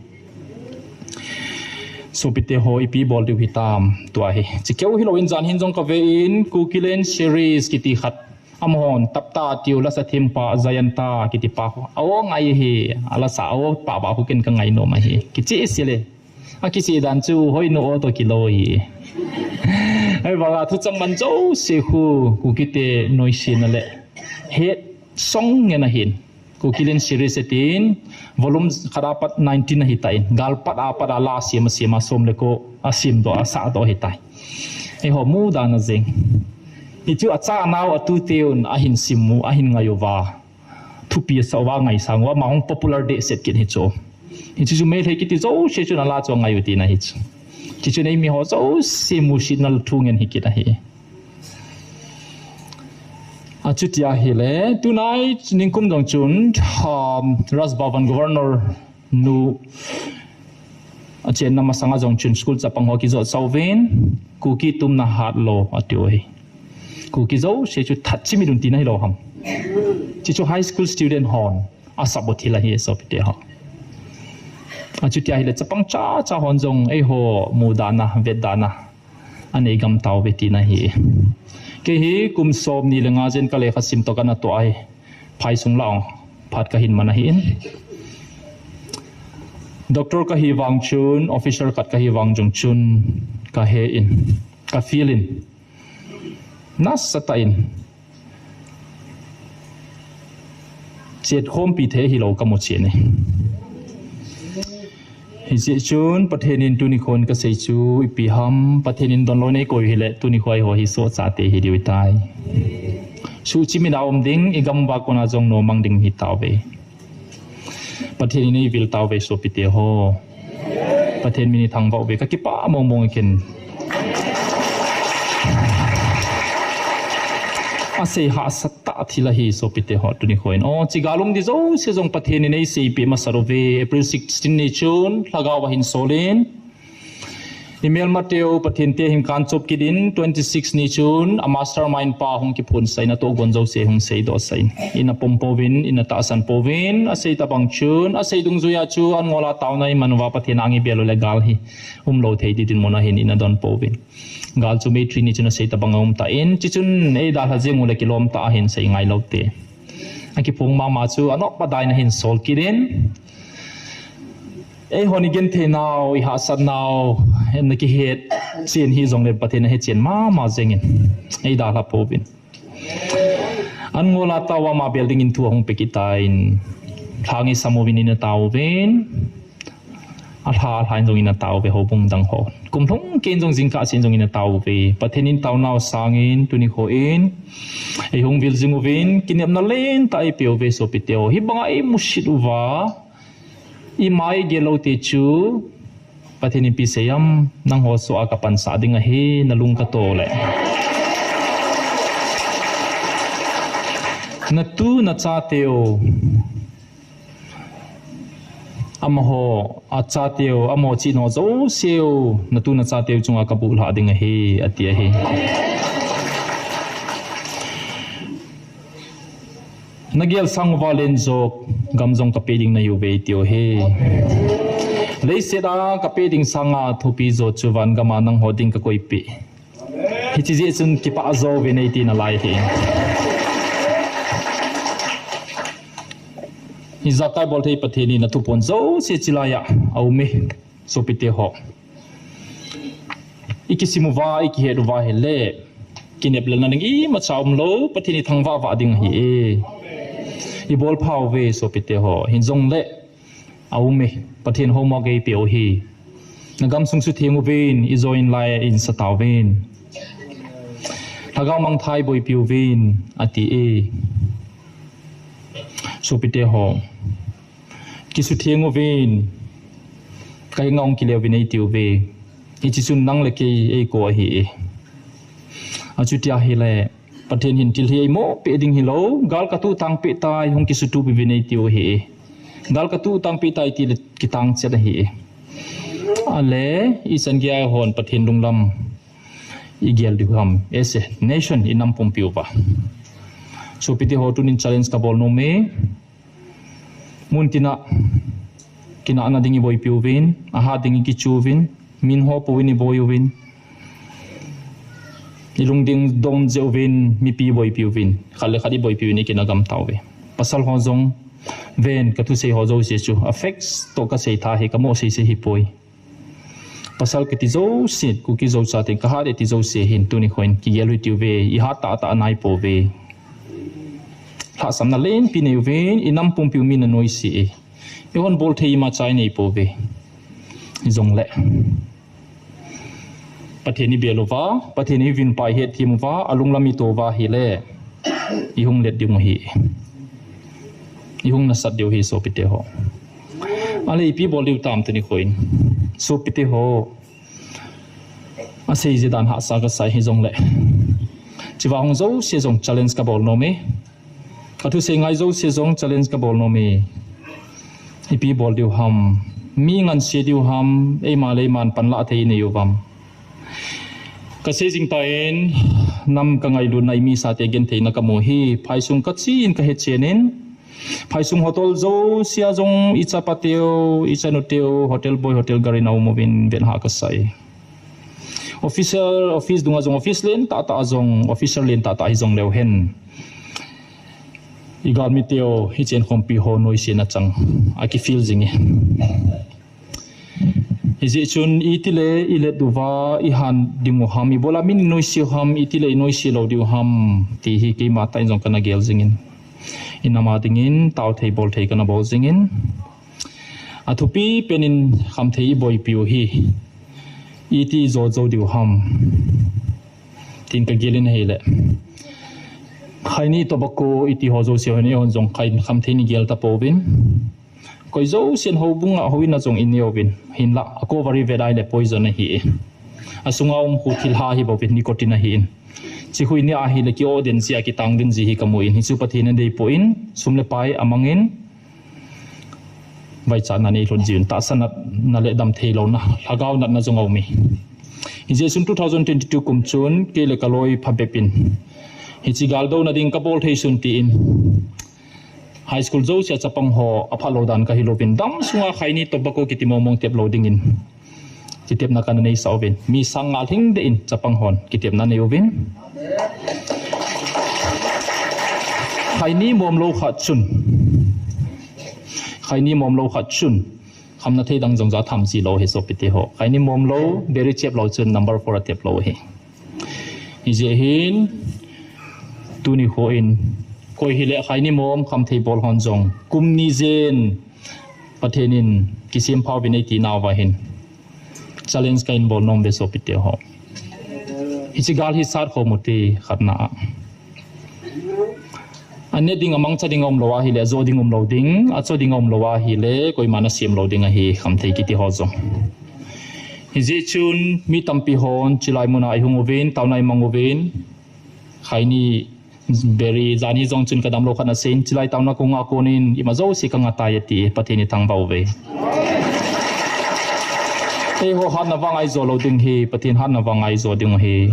Sopite ho ipi bol diu hitam, tua hi. Chikeu hilou in janhin jong kave in, Kukiland series kiti khat. Amahon, tapta tiu lasa thempa, Jayanta kiti pa. Awo ngai hi, alasa awo pah bah khu ken kangai nom ahi. Kicheh sele. Akicheh dan chu hoinu o toh kilou hi. Ahivanga thuchang man jouse khu, Kukite noise na le. Hetsong ngen ahin. Kukiland series atin, volume khat a pat nineteen ahitan. Gal pat a pat a la asem asem a som le ko asem doh asah doh ahitai. Eiho mudan a jeng. Hichu achanau atuteun ahin sim u, ahin ngai uva. Thupi asah uva ngaisang uva, ama hung popular dehset kit hichu. Hichu chu Meitei kiti jouse chun ala chu angai u tina hichu. Hichu nei miho jouse musetna thu ngen hi kit ahi. Achuti ahile, tunai ningkum jong chun, um, Raj Bhavan Governor nu achenna masanga jong chun school chapang ho kijot sauvin, Kuki tumna hat lou atiu hi. Kuki jouse chu that chimit un tina hilou ham. Hichu high school student hon asap u thil ahi sopite ho. Achuti ahile chapang chacha hon jong eiho mudana, vetdana anei gam tauve tina hi. Kei hi kum somni le nga jen kalekha sim toh kana toh ahi. Phaisung lah ong, phat kahin man ahin. Doctor kahi vang chun, officer khat kahi vang jong chun, kahe in, ka feel in. Nasatah in. Chetkhompi thei hilou kamu chen e. Hijeh chun Pathen in tuni khon kasei chu ipi ham, Pathen in donlou nei koi hile tuni khon eiho hi sohchate hi diu tai. Suhchim in a um ding, i gam uva kona jong nomang ding hi tauve. Pathen in eivil tauve sopite ho. Pathen min i thangvah uve, kakipah mong mong e ken. Asei hahsat tah thil ahi sopite ho tuni khon. O, chi gal um di jouse jong Pathen in eiseipeh masat uve. April sixteen ni chun lhagao ahin sol in, i melmateu Pathen te hin kanchop kit in, twenty six ni chun a mastermind pa hung kiphonsah in, atohgon jouse hung seidohsah in, ina pom pouvin, ina tahsan pouvin, asei tabang chun, asei dungjuia chu an ngol a taona iman uva Pathen a ngi bel u le gal hi umlou thei di dinmun ahin ina don pouvin. Gal chu May three ni chun asei tabang a um tan, chi chun eidalha jeng u le kilom tah ahin sei ngai lou te. Akiphong mama chu anop adain ahin sol kit in. Eihon i genthei nau, i hahsat nau, na kihet chen hijongle Pathen ahe chen mama jeng in. Eidalha pouvin. An ngol a taona ma bel dingin thu ahung pe kit tan. Lhang i sam uvin ina taovin. Alha, alha in jong ina taove houbung dang ho. Kum lhung kei in jong jingkah chen jong ina taove. Pathen in taonau sangin tuni khon eihung vil jing uvin, kinepna lentah eipeuve sopite ho. Hibanga eimusit uva, i mai gel lou te chu, Pathen in ipi asei ham, nangho soh a kapansah ding ahi, nalung kato le. Natu nachateu, amaho, achateu, amaho chihna jouseu, natu nachateu chunga kabuhlhah ding ahi, ati ahi. Nagel sang uva len jong, gam jong kapeh ding nahiuve, tiu ahi. Leiset a kapeh ding sanga thupi jo chu van gam a nangho ding kakoipeh. Hiche jeh chun kipah jo uvin eiti nalai ahi. Ijakai bolthei Pathen in athuphon jouse chilai a aume. Sopite ho. I kisim uva, i kihet uva hile, kinep lelna ding imacha umlou, Pathen i thangvah vah ding ahi e. I bolphauve sopite ho. Hijongle, aume, Pathen homework eipeh u ahi. Nagam sung sutheng uvin, i join lai in sa tauvin. Lhagao mangthah boipi uvin, ati e. Sopite ho. Kisutheng uvin, kahenga hung kile uvin eiti uve. Hiche chun nang le kei eikou ahi e. Achuti ahile, Pathen hin thil hi eimo peh ding hilou, gal katuh tang peh tai hung kisutup uvin eiti u ahi e. Gal katuh tang peh tai tile kitang chet ahi e. Ale, ichan geiya hon Pathen lunglam igel diu ham, as a nation i nam pumpi uva. Sopite ho tunin challenge kabol nom e. Muntina, kinahna ding iboipi uvin, ahat ding ikichu uvin, min ho pouvin iboi uvin. Ilungding dong jeh uvin, mipi iboipi uvin, khat le khat iboipi uvin, ikinah gam tauve. Pasal ho jong, ven, kathusei ho jouse chu, a facts toh kasei tha hi, kamoh seisei hipoi. Pasal kiti jouse, Kuki Zo chate kahat e ti jouse hin tuni khon kigel u hitiuve, ihat tahtah anai pouve. Lhahsamna lenpi nei uvin, inam pumpiu mi nanoise e. Eihon bolthei imacha inei pouve. Hijongle Pathen ibel uva, Pathen ivin pa ihet them uva, alunglam ito uva ahile, ihung let diu ahi. Ihung nasat diu ahi sopite ho. Ale ipi bol diu tam tuni khon. Sopite ho. Asei ji dan hahsa kasai hijongle. Chiva hung jouse jong challenge kabol nom e. Kathusei ngai jouse jong challenge kabol nom e. Ipi bol diu ham. Mi nganse diu ham. Eima le eiman panla thei inei uvam. Kasei jing tan, nam kangailutna imi sate gentheina kamu hi. Phaisung kachen kahechen in. Phaisung hotel jousea jong ichapateu, ichanuteu, hotel boy, hotel girl in aum uvin vet hah kasai. Officer, office dunga jong, office len tahtah a jong, officer len tahtah hijongleu hen. Igalmiteu, ichen khompi ho noisena chang. Aki feel jing e. Hijeh chun itile ilet uva, ihat ding u ham, ibola min noise u ham, itile inoise lou diu ham, ti hi keima tah in jong kana gel jingin. Inam a dingin, tao thei bol thei kana bol jingin. Athupi penin khamthei iboipiu hi iti jo jo diu ham tin kagel in ahile, khaini tobacco iti ho jouse hon eihon jong khai khamthei ni gel tapouvin. Koi jousen houbung a houin a jong inei uvin. Hinlah a cover ivet ahile poison ahi e. Asunga um khu thilha hi bouvin, nicotine ahi in. Chi khu inei ahile ki-o den jia, kitang den ji hi kamu in. Hichu Pathen in adei poi, sum le pai amangin vaichatna nei lhon jiuvin, tahsa natna le damthei louna, lhagao natna jong aum e. Hijeh chun two thousand twenty-two kum chun kei le kaloi phabep in hiche galdouna ding kabol thei sun tin, high school jousea chapang ho aphalou dan kahilouvin, dam sunga khaini tobacco kiti mongmong tep lou dingin kitepna kana neisah uvin, mi sang nga lhing deh in chapang hon kitepna nei uvin. Khaini mom lou khat chun, khaini mom lou khat chun khamna thei dang jong ja tham ji lou ahi sopite ho. Khaini mom lou, biri chep lou chun number four atep lou ahi. Hijeh hin tuni kho in koi hile khaini mom khamthei bol hon jong kum ni jen Pathen in kisempha uvin eiti nauva hin challenge kahin bol nom uve sopite ho. Hiche gal hi sat khom ute khatna a. Anet ding, amangcha ding aum lou ahile, ajo ding um lou ding, acho ding aum lou ahile, koiman asem lou ding ahi, khamthei kiti ho jong. Hijeh chun mi tampi hon chulai muna ihung uvin, taona imang uvin, khaini, biri, janhi jong chun kadam lou khat naseiyin, chulai taona kahung a konin ima jouse kangah tai ati, Pathen ithangvah uve. Eiho hatna vang aijo lou ding ahi, Pathen hatna vang aijo ding ahi.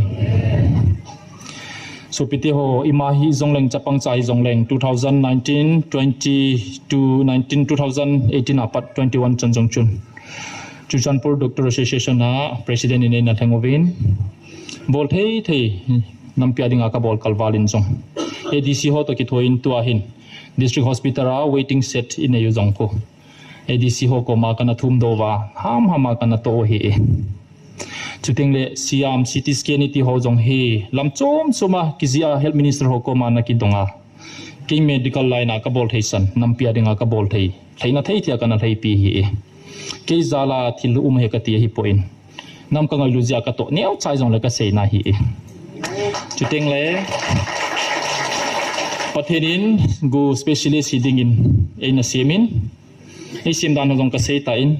Sopite ho, ima hijongleng, chapang cha hijongleng, two thousand nineteen, twenty to nineteen, two thousand eighteen apat twenty-one chan jong chun Churachandpur Doctor Association a President in eina lheng uvin, bol thei thei nampi a dinga kabol kalval in jong A D C ho toh kithoin tua hin District Hospital a waiting shed inei u jong khu A D C ho koma kana thumdoh uva, hamham a kana toh u ahi. Chuteng le siam, C T scan iti ho jong hi lam chom chom a kijih a Health Minister ho koma ana kidong a, kei medical line a kabol thei san, nampi a dinga kabol thei, lheina thei thei a kana lheipi ahi. Kei jal a thil um ahi kati ahipoi, nam kangailut jeh a katoh neo chai jongle kaseina ahi. Chuteng le Pathen in gu specialist hi dingin eina sem in, eisem dan ho jong kasei tan,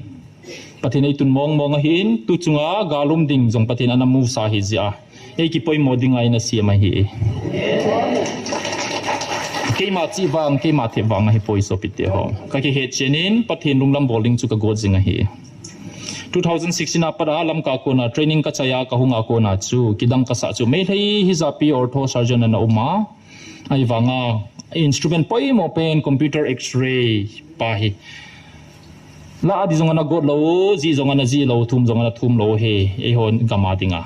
Pathen eitun mong mong ahin, tu chunga gal um ding jong Pathen ana musa ahi jeh a, eikipoimo dinga eina sem ahi. Keima chih vang, keima thep vang ahipoi sopite ho. Kakihet chen in Pathen lunglam bol ding chu kagot jing ahi. Two thousand sixteen apat a Lamka kona training kachai a kahung a kona chu kidang kasah chu Meitei hijapi ortho surgeon ana um a, ahivanga instrument poimo pen computer X-ray pa hi lah a ding jong ana got lou, jih jong ana jih lou, thum jong ana thum lou ahi, eiho gam a dinga.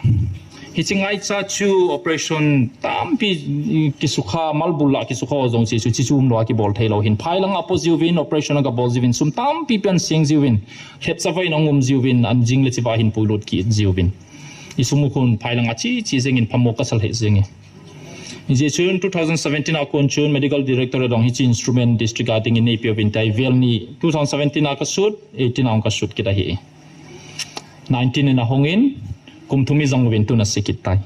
Hiche ngaicha chu operation tampi kisukha, malbul lah kisukha jong chu, chu, chu umlou a kibol thei lou ahin. Phai lang a po jiuvin, operation a kabol jiuvin, sum tampi pian seng jiuvin, lhepchavai in ahung um jiuvin, an jing le chiva hin puilut kit jiuvin. Isum u khun phai lang a chi, chi jeng in phamo kasa lheh jeng e. Hijeh chun two thousand seventeen a kon chun Medical Director adong hiche instrument district a dingin neipeuvin tai, vel ni, two thousand seventeen a kasut, eighteen a hung kasut kit ahi. Nineteen in ahung in, kum thum ijang uvin tun ase kit tai.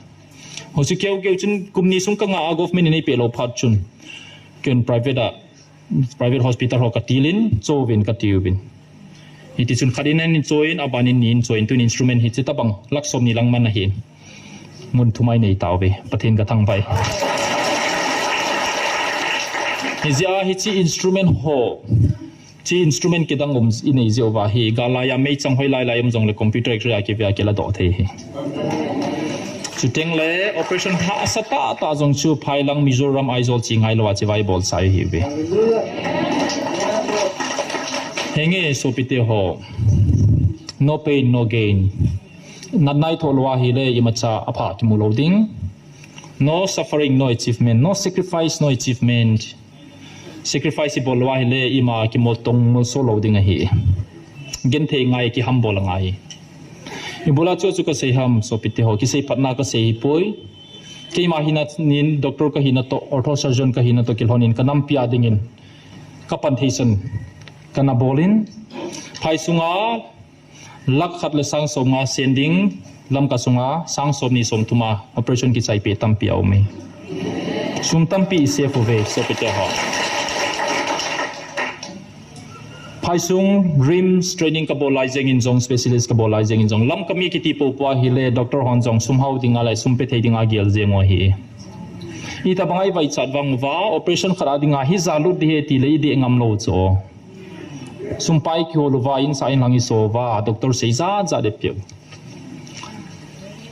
Hoichu keu keu chun kum ni sung kangah a government in eipeh lou phat chun, ken private a, private hospital ho katil in, cho uvin kati uvin. Hiti chun khat in an in cho in, aban in ni in cho in, tun instrument hiche tabang lakh som ni lang man ahin. Mun thum a inei tauve, Pathen kathangvah e. Hijeh a hiche instrument ho, hiche instrument kidang um inei jeh uva hi, gal lai a meichang hoilai lai um jongle computer X-ray a kive a kiladoh thei ahi. Chuteng le operation hahsa tah tah jong chu phai lang Mizoram Aizawl chi ngailou a chiva ibol chai ahiuve. Henge sopite ho, no pain, no gain. Natna ithoh lou ahile imacha apha kimu lou ding. No suffering, no achievement. No sacrifice, no achievement. Sacrifice ibol lou ahile ima kimoltong molso lou ding ahi. Genthei ngai, kihambol angai. Ibola chu chu kasei ham sopite ho, kisei phatna kasei hipoi. Keima hina nin doctor kahina toh, ortho surgeon kahina toh kilhon in kanampi a dingin kapan theisan kana bol in, Phai sunga lakh khat le sang som nga sen ding, Lamka sunga sang som ni som thum a operation kichai peh tampi aum e. Sum tampi i save uve, sopite ho. Phai sung RIMS training kabol lai jeng in jong, specialist kabol lai jeng in jong, Lamka mi kiti popo ahile, doctor hon jong sum hao dinga le sum pe thei dinga gel jeng u ahi. Itabang a i vaichat vang uva, operation khat a dinga hija lut ding ahi ti le i deh ngam lou chu. Sum pai kihol uva, in sa in lang i so uva, doctor sei jat jat deh peh u.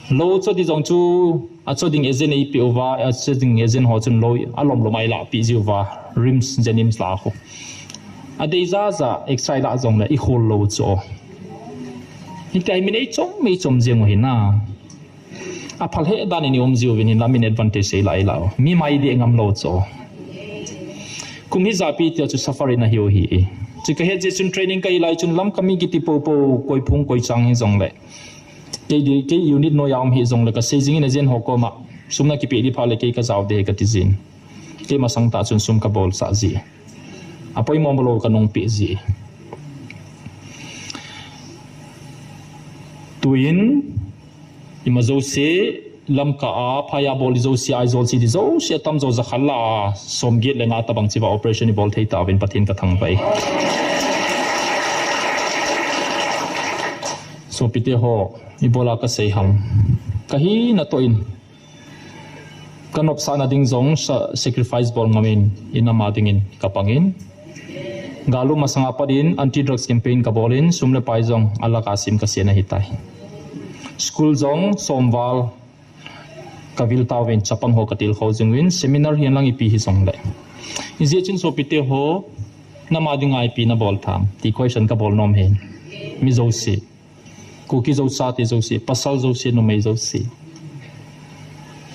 Lou cho ding jong chu, a cho ding agent ei peh uva, a cho ding agent ho chun lou alom lom a i lah peh ji uva, RIMS, JNIMS lah khu. A dei jat jat, extra i lah jong le i khol lou chu. Hitia hi min ei chom, ei chom jeng u hi na. A phal he dan in i um ji uvin hinla min advantage sei lai lau. Mi mai deh ngam lou chu. Kum hija pi tia chu suffer in ahi u hi. Chu ka het jeh chun training ka hi lai chun Lamka mi kiti popo, koi phung koi chang hi jong le. Kei di, kei unit noi a um hi jong le ka sei jing in agent ho koma. Sum na kipeh di pha le kei ka jao ding ahi ka ti jin. Kei masang tah chun sum ka bolsah ji. A poimo mo lou ka nung peh ji. Tuin, ima jouse, Lamka a, phai a bol i jouse, Aizawl city jouse, atam jo jakhat lah a, som get le nga tabang chiva operation i bol thei tauvin Pathen ka thangvah e. Sopite ho, ibola ka sei ham. Ka hina toh in. Ka nopsahna ding jong sa-, sacrifice bol ngam in, i nam a dingin ka pang in. Gal um masang a pat in anti drugs campaign ka bol in, sum le pai jong a lakh a sim ka sen ahi tai. School jong som val ka vil tauvin, chapang ho ka tilkhou jing uvin, seminar hihen lang ipi hi jong le. Hijeh chun sopite ho, nam a dinga ipi na bol tham, ti question ka bol nom e. Mi jouse. Kuki jouse, te jouse, pasal jouse, numei jouse.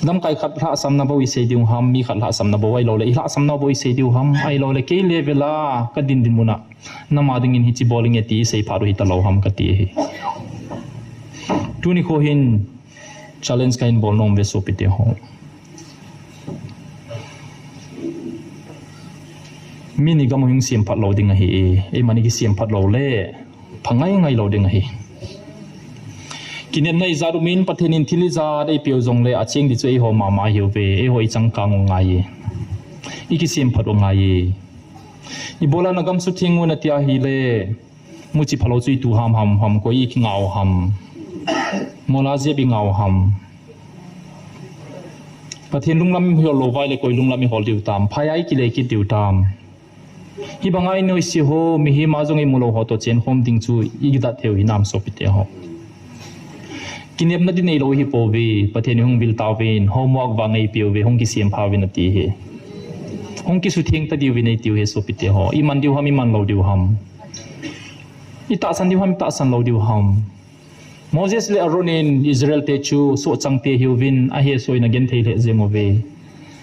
Lamkai khat lhahsamna bou i sei diu ham, mi khat lhahsamna bou ahilou le, i lhahsamna bou i sei diu ham, ahilou le, kei level a ka din dinmun a, nam a dingin hichi bol inge ti i sei phat u hita lou ham ka ti ahi. Tuni kho hin challenge ka hin bol nom uve sopite ho. Mi ni gam u hung sem phat lou ding ahi e, eima ni kisem phat lou le, pha ngai ngai lou ding ahi. Kinepna ijat um in Pathen in thil ijat eipeh u jong le acheng ding chu eiho mama ahiuve, eiho i changkang u ngai e. I kisem phat u ngai e. Ibola na gam sutheng u na ti ahile, muchi phalou chu i tu ham ham ham, koi i kingah u ham. Mola jep i ngah u ham. Pathen lunglam i hol lou vai le koi lunglam i hol diu tam, phai a i kile kit diu tam. Hibanga i noise ho, mihem a jong i mu lou ho toh chen khom ding chu i kidat thei u hinam sopite ho. Kinepna di neilou hi pouve, Pathen in hung vil tauvin, homework vang eipeh uve, hung kisem pha uvin ati hi. Hung kisutheng ta diuvin eitiu hi sopite ho. I man diu ham, i man lou diu ham. I tahsan diu ham, i tahsan lou diu ham. Moses le Aaron in Israel te chu sohchang te hiuvin ahesoh in agenthei lheh jeng uve.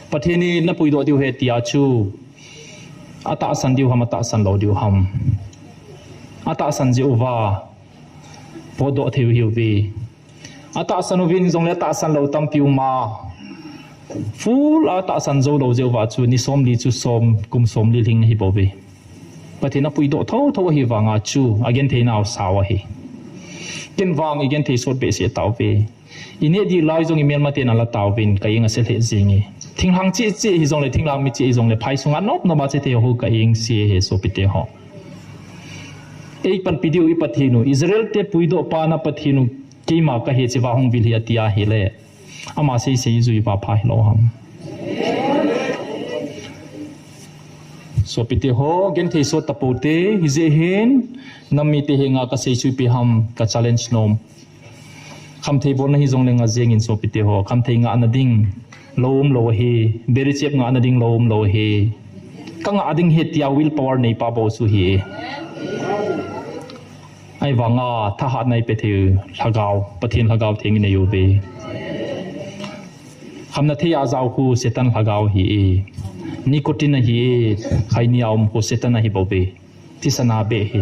Pathen in na puidoh diu ahi tia chu atahsan diu ham, atahsan lou diu ham. Atahsan jeh uva potdoh thei u hiuve. Atahsan uvin jongle atahsan lou tampi uma. Full a tahsan jou lou jeh uva chu ni somli chu som, kum somli lhing ahi bouve. Pathen in apuidoh thotho ahi vanga chu agenthei nau sao ahi. Ken vang i genthei sot behseh tauve. I neh dih lai jong i melmaten ala tauvin ka eng ase lheh jenge. Thinglhang cheh cheh hijongle, thinglhang mi cheh hijongle, phai sunga nop nop a che thei ho ka eng se ahi sopite ho. Ei panpi diu i Pathen u, Israel te puidoh pa na Pathen u, keima kahi cheh uva hung vil hi ati ahile. Ama seisei jui uva pha hilou ham. Sopite ho, genthei sot tapou te, hijeh hin, nam mite henga kasei chu ipi ham, ka challenge nom. Khamthei bolna hijongle nga jeng in sopite ho, khamthei ngahna ding lou umlou ahi, beri chep ngahna ding lou umlou ahi. Ka ngah ding ahi tia will power neipa bou chu ahi. Ahivanga thahatna eipe thei u lhagao, Pathen Lhagao Theng inei uve. Khamna thei a jao khu Satan lhagao ahi. Nicotine ahi, khaini a um khu Satan ahi bouve. Thisan a beh ahi.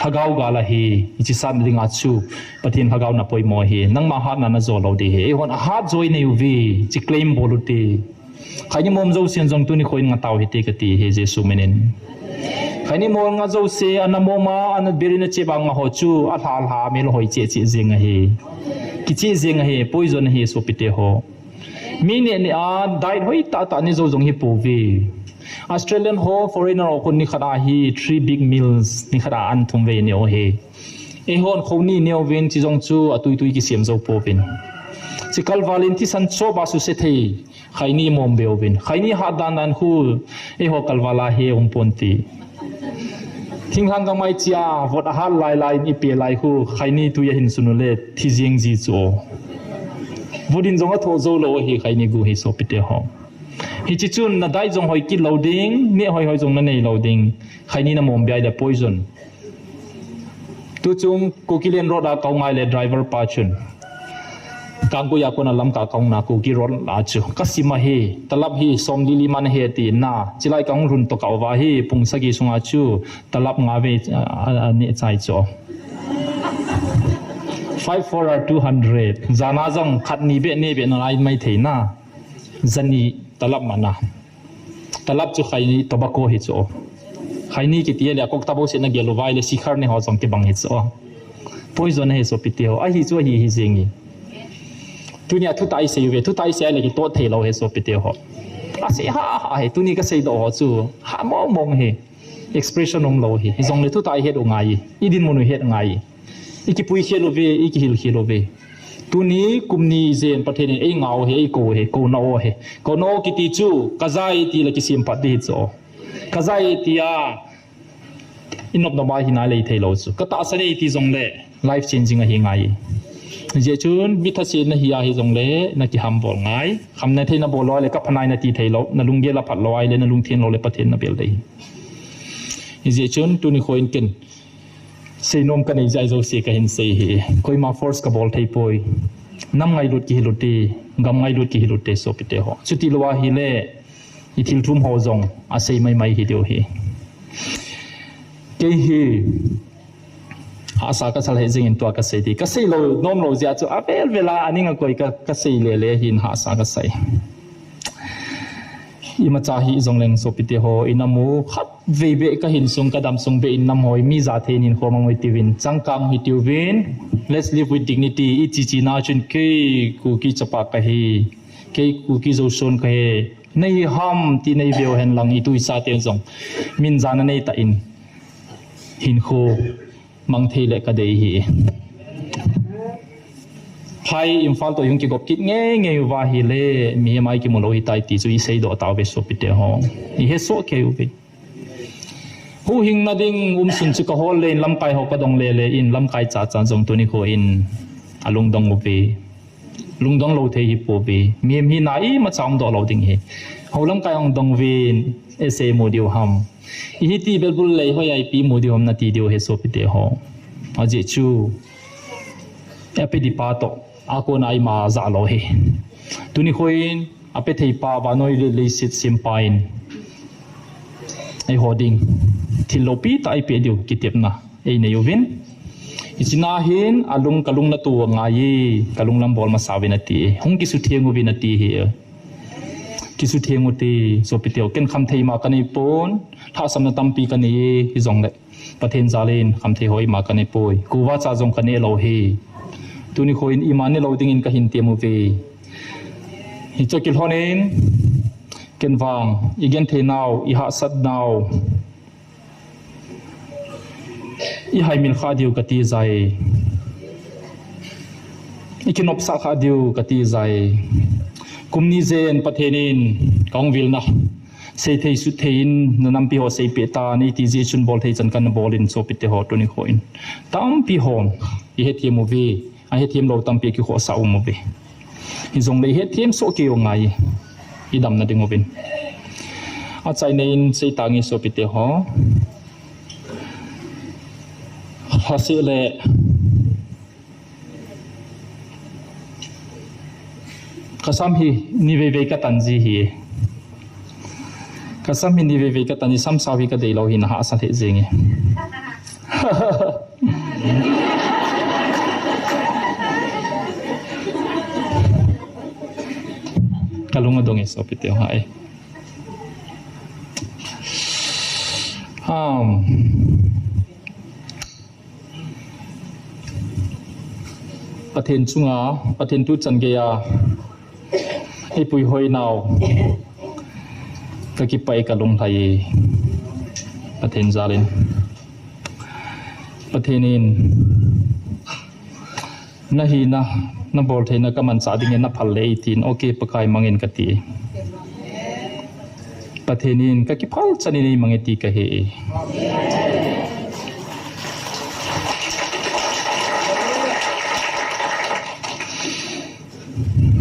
Lhagao gal ahi, hiche satna dinga chu Pathen Lhagao na poimo ahi. Nangma hatna na jo lou ding ahi. Eihon ahat jo inei uve, hiche claim bol ute. Khaini mom jousen jong tuni khoin nga tau hite kati ahi Jesu minin. Khaini mol nga jouse, ana moma, ana berin ache banga ho chu, alha, alha, mel hoi che, che jeng ahi. Kiche jeng ahi, poison ahi, sopite ho. Mi neh neh a, diet hoi tah tah ne jou jong hi pouve. Australian ho, foreigner ho, khun nikhat a hi, three big meals, nikhat a an thum vei ne u hi. Eihon khoni ne uvin, chi jong chu, atui tui kisem jou pouvin. Chi kalvalin thisan chop a suse thei. Khaini mom be uvin. Khaini hat dan dan khu, eiho kalval a he um ponte. Thinglhang gamai chia, vot ahat lai lai in ipe lai khu, khaini tui ahin sun u le, thi jeng ji chu. Vot in jong atho jou lou hi, khaini gu hi sopite ho. Hichi chun na diet jong hoi kit lou ding, neh hoi hoi jong na nei lou ding. Khaini na mom be a ahile poison. Tuchung Kukiland road a kahung a ahile driver pa chun. Kangpokpi a kona Lamka kahung na Kuki road a chu. Kasim ahi, talap hi som li li man ahi ati na. Chilai kahung lhun to kauva hi, pung sagi sunga chu. Talap nga vei, a, a, a neh chai chu. Five four are two hundred. Jana jong khat ni be ne be na lai mai thei na. Jani talap mana. Talap chu khaini tobacco hi chu. Khaini kiti le kok tabo se na gel uva ahile sikhar ne ho jong kibang hi chu. Poison hi sopite ho. Ahi chu ahi hi jeng hi. Tunia thutah isei uve, thutah isei le kito thei lou hi sopite ho. Asei ha ha hi, tuni kasei doh ho chu. Ha mong mong hi. Expression um lou hi. Hi jong le thutah ihet u ngai. Idinmun u het ngai. Ikipui khel uve, ikihil khel uve. Tuni kum ni jen Pathen in eingah u hi, eikou hi, kou na u hi. Kou na u kiti chu, kajai ti le kisem pat di hi chu. Kajai ti a, inop nop a hi na lei thei lou chu. Katahsan e ti jong le, life changing ahi ngai. Jeh chun, mi thase na hi a hi jong le, na kiham bol ngai. Kham na thei na bol lou le, kaphanai na ti thei lou, na lunggel a phat lou ahile, na lungthen lou le, Pathen na bel dei. Jeh chun, tuni khoin ken. Seinom kanei jeh a jouse kahin sei hi. Koima force kabol thei poi. Nam ngailut kihil u te, gam ngailut kihil u te sopite ho. Chuti lou ahile, ithil thum ho jong, asei mai mai hi diu hi. Kei hi, hahsa kasa lheh jeng in tua kasei di. Kasei lou, nom lou jeh a chu, avel vel a, aning a koi ka, kasei le le hin hahsa kasai. Imacha hi jong leng sopite ho, ina mu khat vei be kahin sung kadam sung be in nam hoi mi ja thei nin khom angoi tiuvin, changkang hi tiuvin, let's live with dignity, ichi chi na chun kei Kuki chapa kahi, kei Kuki Zoson kahi, nei ham ti nei veu hen lang itu icha te jong, min jana nei ta in, hin khu. Mang thei le kadei hi. Phai Imphal toh hung kigop kit ngei ngei uva ahile, mihem a ikimu lou hitai ti chu isei doh tauve sopite ho. Ihet soh kei uve. Huhhing na ding umsun chu kahol le in lamkai ho kadong le le in lamkai cha cha jong tuni khoin alungdong uve. Lungdong lou thei hi pouve. Mihem hina imacha hung doh lou ding hi. Hou lamkai hung dong uvin, ese mu diu ham. Ihi ti belbul lei hoi a ipi mu diu ham nati diu hi sopite ho. Ajeh chu, ape dipa toh, akona ima ja lou hi. Tuni khoin, ape thei pa, vannoi le leiset sempa in. Eiho ding, thil loupi tah ipe diu, kitepna. Einei uvin. Hiche na hin, alung, kalung natoh u angai e, kalung lam bol masa uvin ati e. Hung kisutheng uvin ati hi. Kisutheng ute, sopite ho, ken khamthei ima kanei pon, lhahsamna tampi kanei e, hijongle. Pathen jal in, khamthei ho ima kanei poi. Kuva cha jong kanei lou hi. Tuni khoin ima nei lou dingin kahin tem uve. Hiche kilhon in, ken vang, igenthei nau, ihahsat nau. Ihaimil kha diu kati jai. Ikinopsah kha diu kati jai. Kum ni jen Pathen in kahung vilna. Seithei suthei in nanampi ho seipeh tan, iti jeh chun bolthei chan kana bol in sopite ho tuni khoin. Tampi hon ihethem uve. Ahethem lou tampi akikhohsah um uve. Hijongle ihethem soh kei u ngai. Idamna ding uvin. Achaina in seitange sopite ho. Lhase le. Kasam hi niveivei katan ji hi. Kasam hi niveivei katan ji, samsau hi kadei lou hi nahahsa lheh jenge. Kalung adong e sopite ho hai. Um, Pathen chunga, Pathen tuchan geiya eipui hoi nau, kakipah e, kalunglhai e. Pathen jalin, Pathen in nahina, nabol theina kamanchah dingin naphal le eitin, okay Pakai, mangin kati. Pathen in kakiphal chanin eimang e ti kahe e.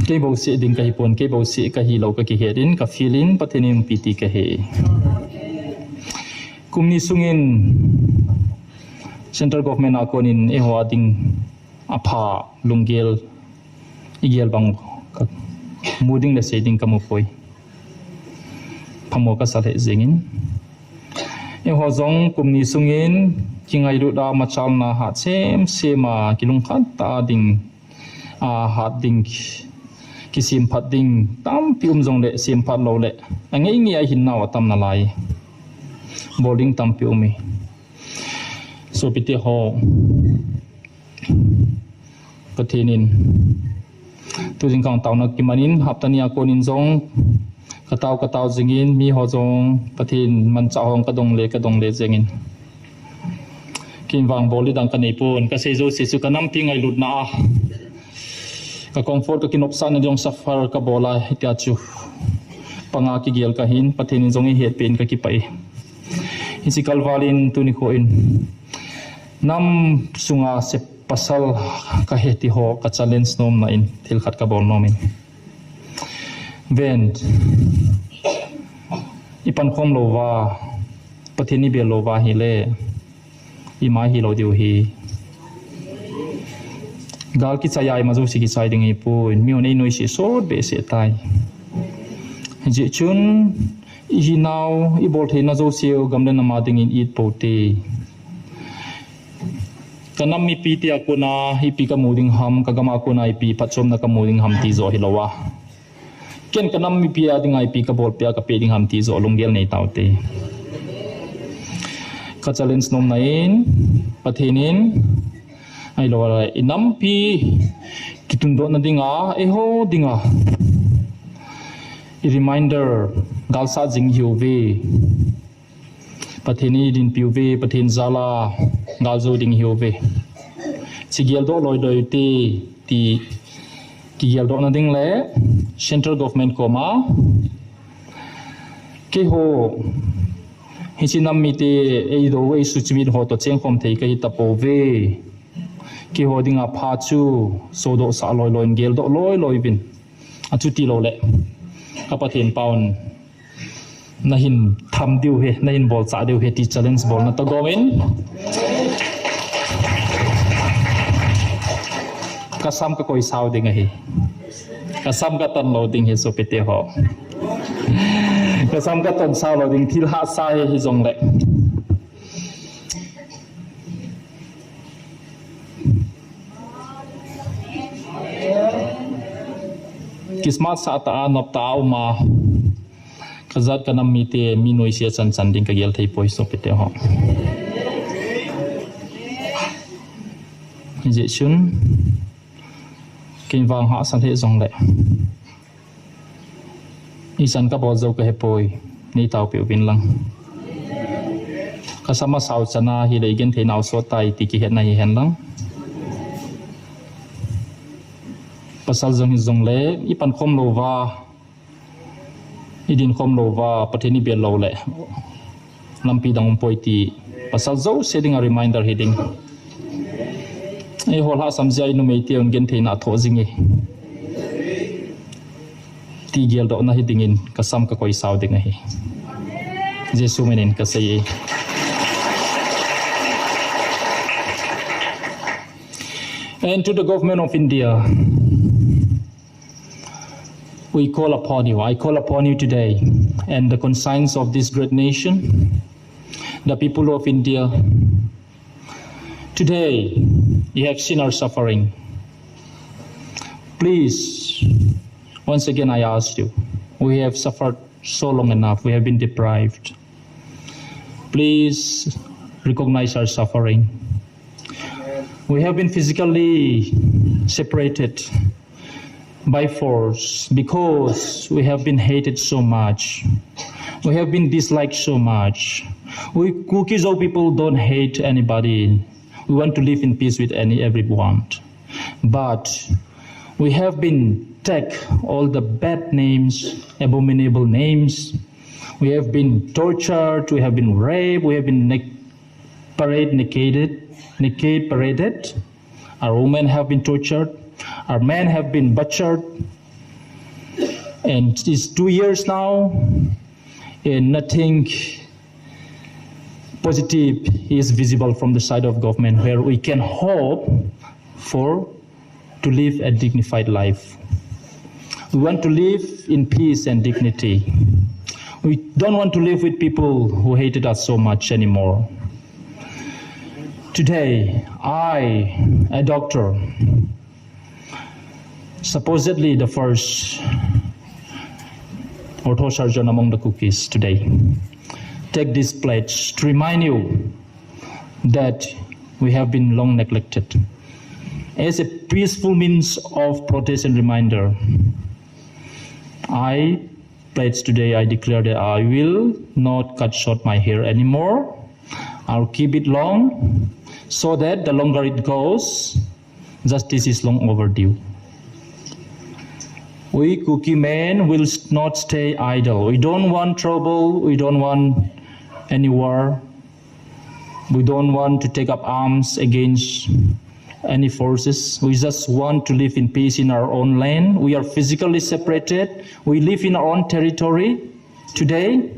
Kei bouseh ding kahipon, kei bouseh kahilou kakihet in, ka feel in, Pathen in umpi ti kahe e. Kum ni sungin Central Government a konin eiho a ding apha lunggel, igel bang kamu ding le sei ding kamupoi. Phamo kasa lheh jengin. Eiho jong kum ni sungin kingailut a machalna hat semsem a kilungkhat tah a ding, a hat ding, kisemphat ding tampi um jongle semphat loule angeingei a ihin nau atam nalai. Bol ding tampi um e. Sopite ho, Pathen in tujingkah taona kimanin hapta ni a konin jong katao katao jengin, miho jong Pathen manchah ho kadong le kadong le jengin. Kei vang bol ding dang kaneipon, kasei jouse chu kanampi ngailutna a ka comfort, kakinopsahna ding suffer kabol a hitia chu panga kigel kahin, Pathen in jong eihetpeh in kakipah e. Hiche kalval in tuni kho in nam sunga sep pasal kahe ti ho ka challenge nomna in thil khat kabol nom in. Ven, ipankhom louva, Pathen ibel louva hile, ima hilou diu ahi. Gal kichai a ima jouse kichai ding ahipoi, mihon einoise sot behseh tai. Hijeh chun ihinau, ibol theina jouseu gam le nam a dingin it pou hite. Kanam mipi tia kona ipi kamu ding ham, kagam a kona ipi phatchomna kamu ding ham ti joh hilouva, ken kanam mipi a dinga ipi kabolpeh a kapeh ding ham ti joh lunggel nei taute. Ka challenge nomna in, Pathen in, ahiloule inampi kitundohna dinga, eiho dinga i reminder, galsat jing ihiuve. Pathen in eidinpiuve, Pathen jal a galjou ding ihiuve. Hiche geldoh loiloi ute ti kigeldohna ding le Central Government koma keiho hiche nam mite eidou, eisuchimit ho toh chengkhom thei kahi tapouve. Keiho dinga pha chu sodohsah loiloi in, geldoh loiloi uvin. Achuti loule ka Pathen pa'n nahin tham diu ahi, nahin bolchah diu ahi ti challenge bolna toh gom in kasam kakoi sao ding ahi. Kasam katan lou ding ahi sopite ho. Kasam katan sao lou ding, thil hahsa ahi hijongle. Kismat sah tah a, nop tah a uma kajat kanam mite mi noise a chanchan ding kagel theipoi sopite ho. Hijeh chun kei vang hahsa lheh jongle ichan kabol jou kahepoi, neitaopeh uvin lang. Kasam asao chan a hile igenthei nau sot tai ti kihetna hihen lang. Pasal jong hijongle ipankhom louva, idinkhom louva, Pathen ibel loule lampi dang umpoi ti pasal jouse dinga reminder hiding. Eiho lhasam jeh a inumeiteun gentheina athoh jinge ti geldohna hidingin kasam kakoi sao ding ahi. Jesu minin kasei e. And to the Government of India, we call upon you, I call upon you today, and the conscience of this great nation, the people of India. Today, you have seen our suffering. Please, once again I ask you, we have suffered so long enough, we have been deprived. Please recognize our suffering. We have been physically separated by force because we have been hated so much. We have been disliked so much. We Kuki-Zo people don't hate anybody. We want to live in peace with any everyone. But we have been take all the bad names, abominable names. We have been tortured, we have been raped, we have been nec- parade naked, naked paraded. Our women have been tortured, our men have been butchered. And it's two years now, and nothing positive is visible from the side of government where we can hope for to live a dignified life. We want to live in peace and dignity. We don't want to live with people who hated us so much anymore. Today, I, a doctor, supposedly the first ortho surgeon among the Kukis today, take this pledge to remind you that we have been long neglected. As a peaceful means of protest and reminder, I pledge today, I declare that I will not cut short my hair anymore. I'll keep it long so that the longer it goes, justice is long overdue. We Kuki men will s- not stay idle. We don't want trouble. We don't want any war. We don't want to take up arms against any forces. We just want to live in peace in our own land. We are physically separated. We live in our own territory. Today,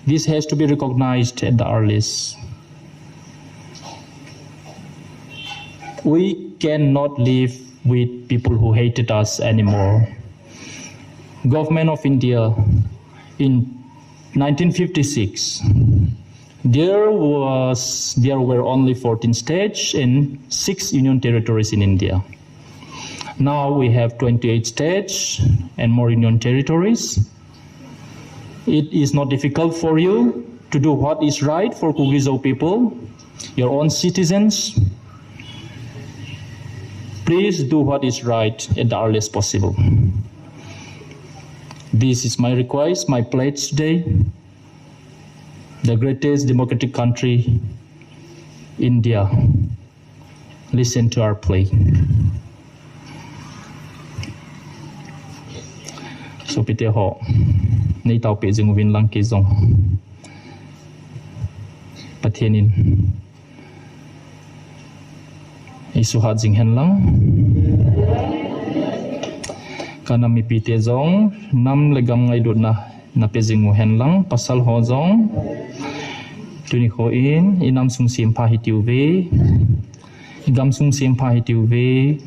this has to be recognized at the earliest. We cannot live with people who hated us anymore. Government of India in nineteen fifty-six, there was there were only fourteen states and six union territories in India. Now we have twenty-eight states and more union territories. It is not difficult for you to do what is right for Kuki-Zo people, your own citizens. Please do what is right at the earliest possible. This is my request, my pledge today. The greatest democratic country, India. Listen to our plea. Sopite ho, nei taopi jing uvin lang kei jong Pathen in eisuhat jing hen lang. Ka nam mipite jong nam le gam ngailutna na pe jing u hen lang, pasal ho jong tuni kho in i nam sung sempha hiti uve, i gam sung sempha hiti uve,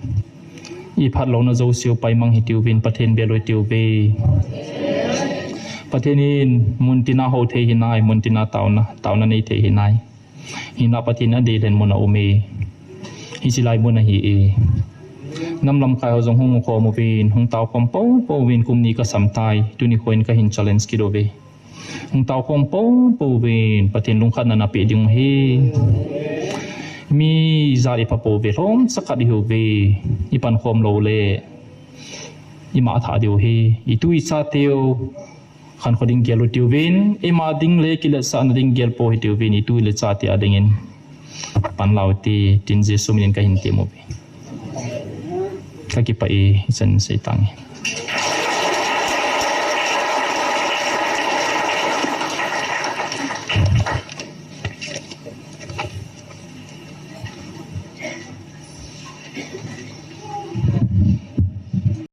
i phatlouna jouse u paimang hiti uvin Pathen bel u hiti uve. Pathen in muntina hou thei hinai, muntina tauna, tauna nei thei hinai. Hinla Pathen in adei lhen mun a um e. Hiche lai mun a hi e. Nam lamkai ho jong hung mu khom uvin, hung tao khom pou pou uvin, kum ni ka sam tai, tuni kho in ka hin challenge kit uve. Hung tao khom pou pou uvin, Pathen lungkhatna na pe ding ahi. Mi jat i pha pou ve, lhomcha khat i hi uve, i pan khom lou le, i mangthah diu ahi, i tu i cha teu khankho ding gel u hiti uvin, eima ding le kiletsahna ding gel pou hiti uvin, i tu le chate a dingin pan lau hite, tin Jesu min in ka hin tem uve. Ka kipah e, ichan sei tange.